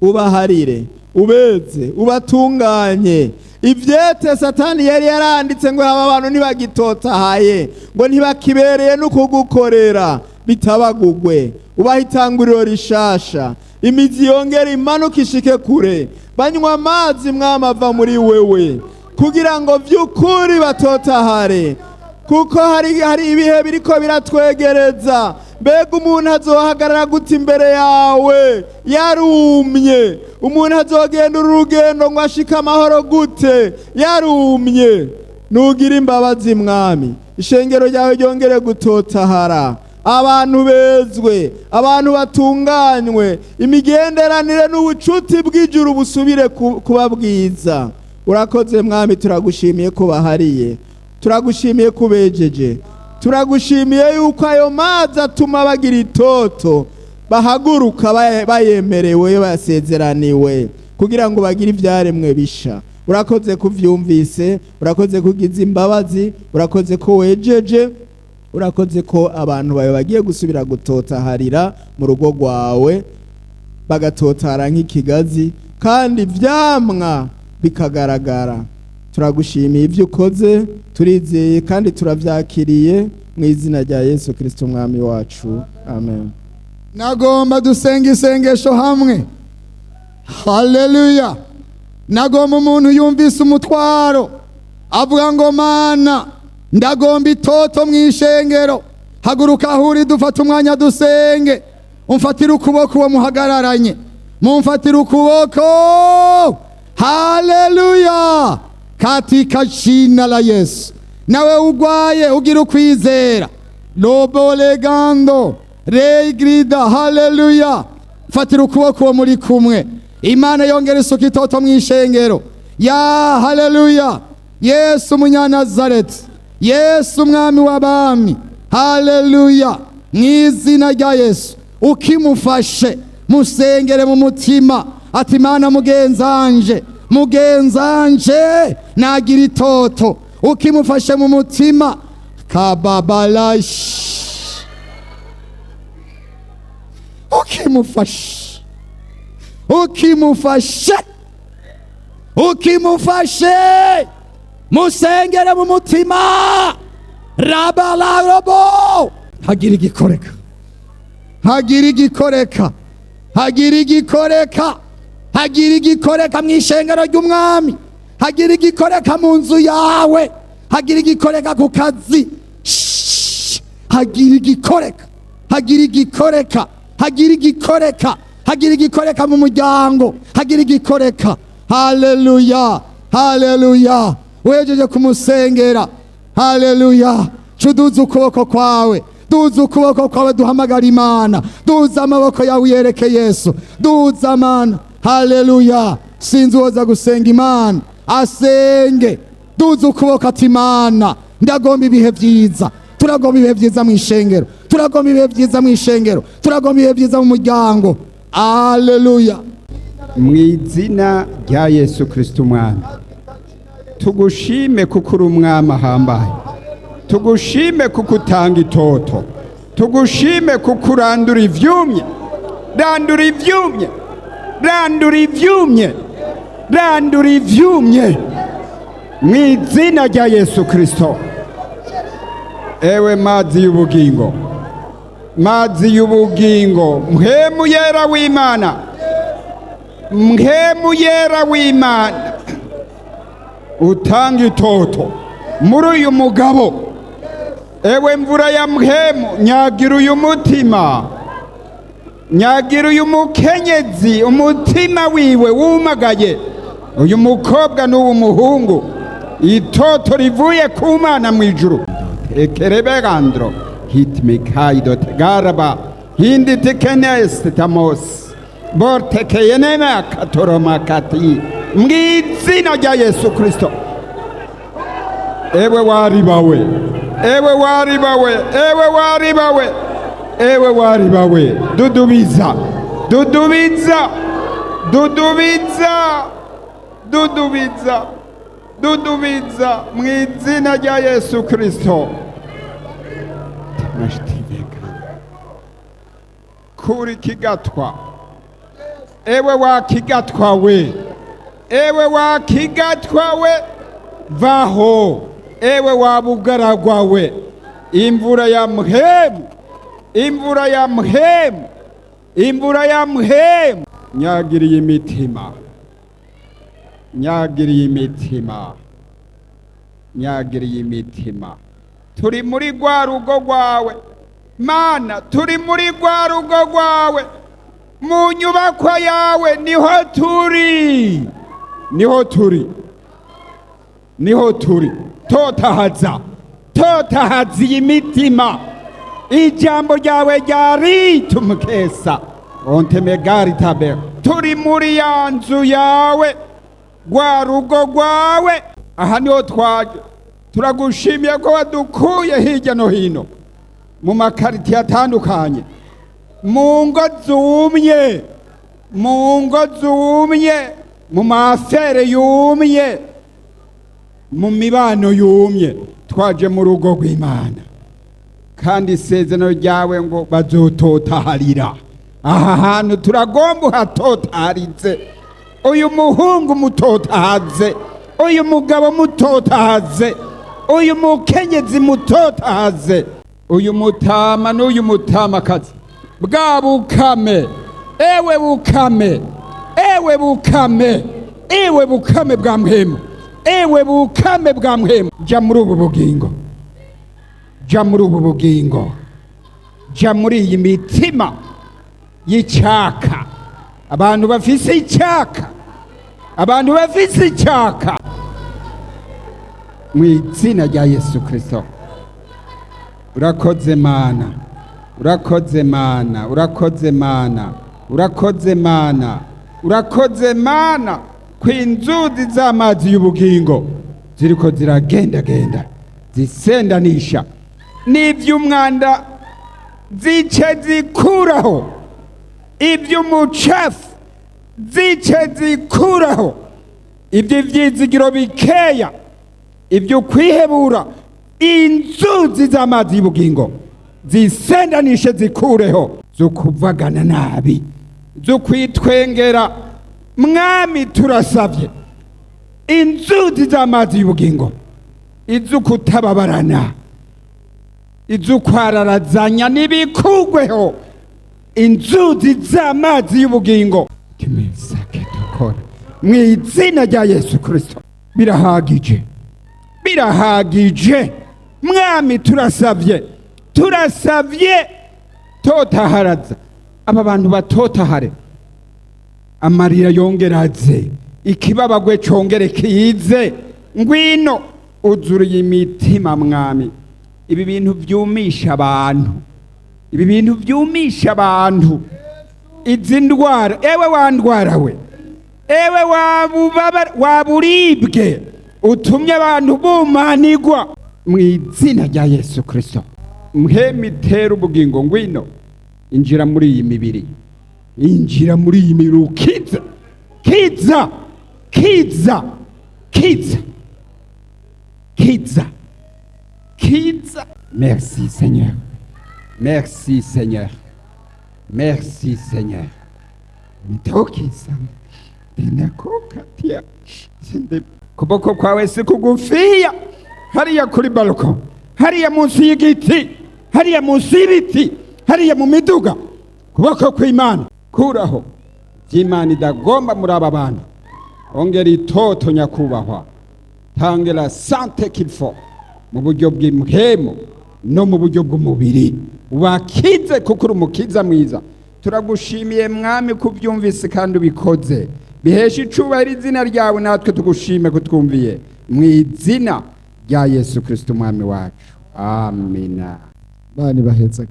ubaharire, ubeze, ubatunganye. Ivyete Satani yari yaranditse ngo aba bantu ntibagitotahaye, ngo ntibakibereye no kugukorera, bitabagugwe. Ubaha itanguriro rishasha, imizi yongera imanuka ishike kure, banywa amazi, Mwami, ava muri wewe, kugira ngo vy'ukuri batotahare, kuko hari ibihe biriko biratwegereza. Mbega umuntu azohagarara gute imbere yawe yarumye? Umuntu azogenda uru rugendo ngo ashike amahoro gute yarumye? Nugira imbabazi, Mwami, ishengero ryawe ryongere gutotahara, abantu bezwe, abantu batunganywe, imigenderanire n'ubucuti bw'ijuru busubire kuba bwiza. Urakoze, Mwami, turagushimiye ko bahariye, turagushimiye ko ubejeje, turagushimiye yuko ayo mazi atuma bagira itoto, bahaguruka bayemerewe, basezeraniwe, kugira ngo bagire ibyaremwe bisha. Urakoze kuvyumvise, urakoze kugiza imbabazi, urakoze ko wejeje, urakoze ko abantu bawe bagiye gusubira gutotaharira mu rugo rwawe, bagatotara nk'ikigazi, kandi ivyamwa bikagaragara. Turagushimiye ibyo ukoze, turizeye kandi turavyakiriye mu izina rya Yesu Kristo Umwami wacu, amen. Nagomba dusenga isengesho hamwe. Haleluya! Nagomba umuntu yumvise umutwaro avuga ngo: "Mana, ndagomba itoto mu ishengero." Haguruka aho uri, dufate umwanya dusenge. Umfatire ukuboko uwo muhagararanye, mumfatire ukuboko. Haleluya! Katika jina la Yesu. Nawe ugwaye, ugira ukwizera lobolegando reigrida. Haleluya! Fatira ukuboko uwo muri kumwe. Imana yongera isuka itoto mu ishengero ya. Haleluya! Yesu Umunyanazareti, Yesu Umwami w'abami, haleluya! Mu izina rya Yesu, ukimufashe musengere mu mutima ati: "Mana, mugenzanje, mugenzanje nagira itoto." Ukimufashe mu mutima kababalashi, ukimufashe, ukimufashe, ukimufashe, musengere mu mutima rabalarobo. Hagira igikoreka, hagira igikoreka, hagira igikoreka, hagira igikoreka mu ishengero ry'Umwami, hagira igikoreka mu nzu yawe, hagira igikoreka ku kazi. Shhh! Hagira igikoreka, hagira igikoreka, hagira igikoreka, hagira igikoreka mu muryango, hagira igikoreka. Haleluya, haleluya! Wejeje kumusengera, haleluya, cuduza ukuboko kwawe, duza ukuboko kwawe, duhamagara Imana. Duza amaboko yawe uyereke Yesu, duza Mana. Haleluya! Sinzi uwoza gusenga Imana, asenge. Duze ukuboko ati: "Imana, ndagomba ibihe byiza." Turagomba ibihe byiza mu ishengero, turagomba ibihe byiza mu ishengero, turagomba ibihe byiza mu muryango. Aleluya. Mu izina rya Yesu Kirisito Umwami, tugushime kuko uri umwami ahambaye. Tugushime kuko utanga itoto. Tugushime kuko urandura ivyumye. Randura ivyumye, randura ivyumye, randura ivyumye mu izina rya Yesu Kirisito. Ewe mazi y'ubugingo, mazi y'ubugingo, Mpwemu Yera w'Imana, Mpwemu Yera w'Imana, utanga itoto muri uyu mugabo. Ewe mvura ya mpwemu, nyagira uyu mutima, nyagira uyu mukenyezi umutima wiwe wumagaye, uyu mukobwa n'uwu muhungu, itoto rivuye ku Mana mu ijuru. Ekereberandro hitmikaido tegaraba hinditikeneste tamos bortekeyenema katoromakati mu izina rya Yesu Kristo. Ewe waribawe, ewe waribawe, ewe waribawe, ewe waribawe, dudubiza, dudubiza, dudubiza, dudubiza, dudubiza mu izina rya Yesu Kristo. Kuri kigatwa, ewe wakigatwa we, ewe wakigatwa we, vaho. Ewe wabugaragwa we, imvura ya mhemu, imvura ya mhemu, imvura ya mhemu, nyagiriye imitima, nyagiriye imitima, nyagiriye imitima. Turi muri rwa rugo rwawe, Mana, turi muri rwa rugo rwawe, mu nyubakwa yawe niho turi, niho turi, niho turi. Totahaza, totahaza iyi mitima. Ijambo ryawe ryaritumukesa ontemegari tabe. Turi muri ya nzu yawe, rwa rugo rwawe, aha niho twaje. Turagushimiye ko wadukuye hirya no hino mu makaritiye atandukanye, mu ngo zumye, mu ngo zumye, mu mafere yumye, mu mibano yumye. Twaje mu rugo rw'Imana, kandi isezerano ryawe ngo bazototaharira aha hantu. Turagomba uhatotaharize uyu muhungu, mutotahaze uyu mugabo, mutotahaze uyu mukenyezi, mutotahaze uyu mutama n'uyu mutamakazi. Bwa bukame, ewe bukame, ewe bukame, ewe bukame bwa mpemu, ewe bukame bwa mpemu, jya muri ubu bugingo, jya muri ubu bugingo, jya muri iyi mitima y'icyaka. Abantu bafise icyaka, abantu bafise icyaka, mu izina rya Yesu Kirisito. Urakoze Mana, urakoze Mana, urakoze Mana, urakoze Mana, urakoze Mana, ku inzuzi z'amazi y'ubugingo ziriko ziragendagenda zisendanisha n'iby'umwanda, zice zikuraho iby'umucafu, zice zikuraho iby'ibyizigiro bikeya, ibyo kwihebura. Inzuzi z'amazi y'ubugingo zisendanishe zikureho zo kuvagana nabi, zo kwitwengera. Mwami, turasabye inzuzi z'amazi y'ubugingo, iz'ukutababarana, iz'ukwararazanya n'ibikugweho, inzuzi z'amazi y'ubugingo kimesake dukora mu izina rya Yesu Kirisito. Birahagije, birahagije. Mwami, turasabye, turasabye, totaharaza aba bantu, batotahare, amarira yongeraze, ikibabagwe congere kize. Ngwino uzuruye imitima, Mwami. Ibi bintu byumisha abantu, ibi bintu byumisha abantu, izi ndwara, ewe wandwara we, ewe wabubabara, waburibwe. Utumye abantu bumanigwa mu izina rya Yesu Kristo. Mpwemu itera ubugingo, ngwino, injira muri iyi mibiri, injira muri iyi mibiri, ukiza, kiza, kiza, kiza, kiza, kiza. Merci Seigneur, merci Seigneur, merci Seigneur. Mitokisa ndinakukatia sinde kuboko kwawe si kugufiya. Hariya kuri balcon, hariya munsi y'igiti, hariya munsi y'ibiti, hariya mu miduga, kuboko kw'Imana kuraho by'Imana idagomba muri aba bantu. Ongera itoto, nyakubahwa, tange la santé qu'il faut mu buryo bw'impwemu no mu buryo bw'umubiri, ubakize kuko uri umukiza mwiza. Turagushimiye Mwami kubyumvise kandi ubikoze, bihesha icubahiro izina ryawe, natwe tugushime kutwumviye, mu izina rya Yesu Kristo Umwami wacu, amina. Bani baheza.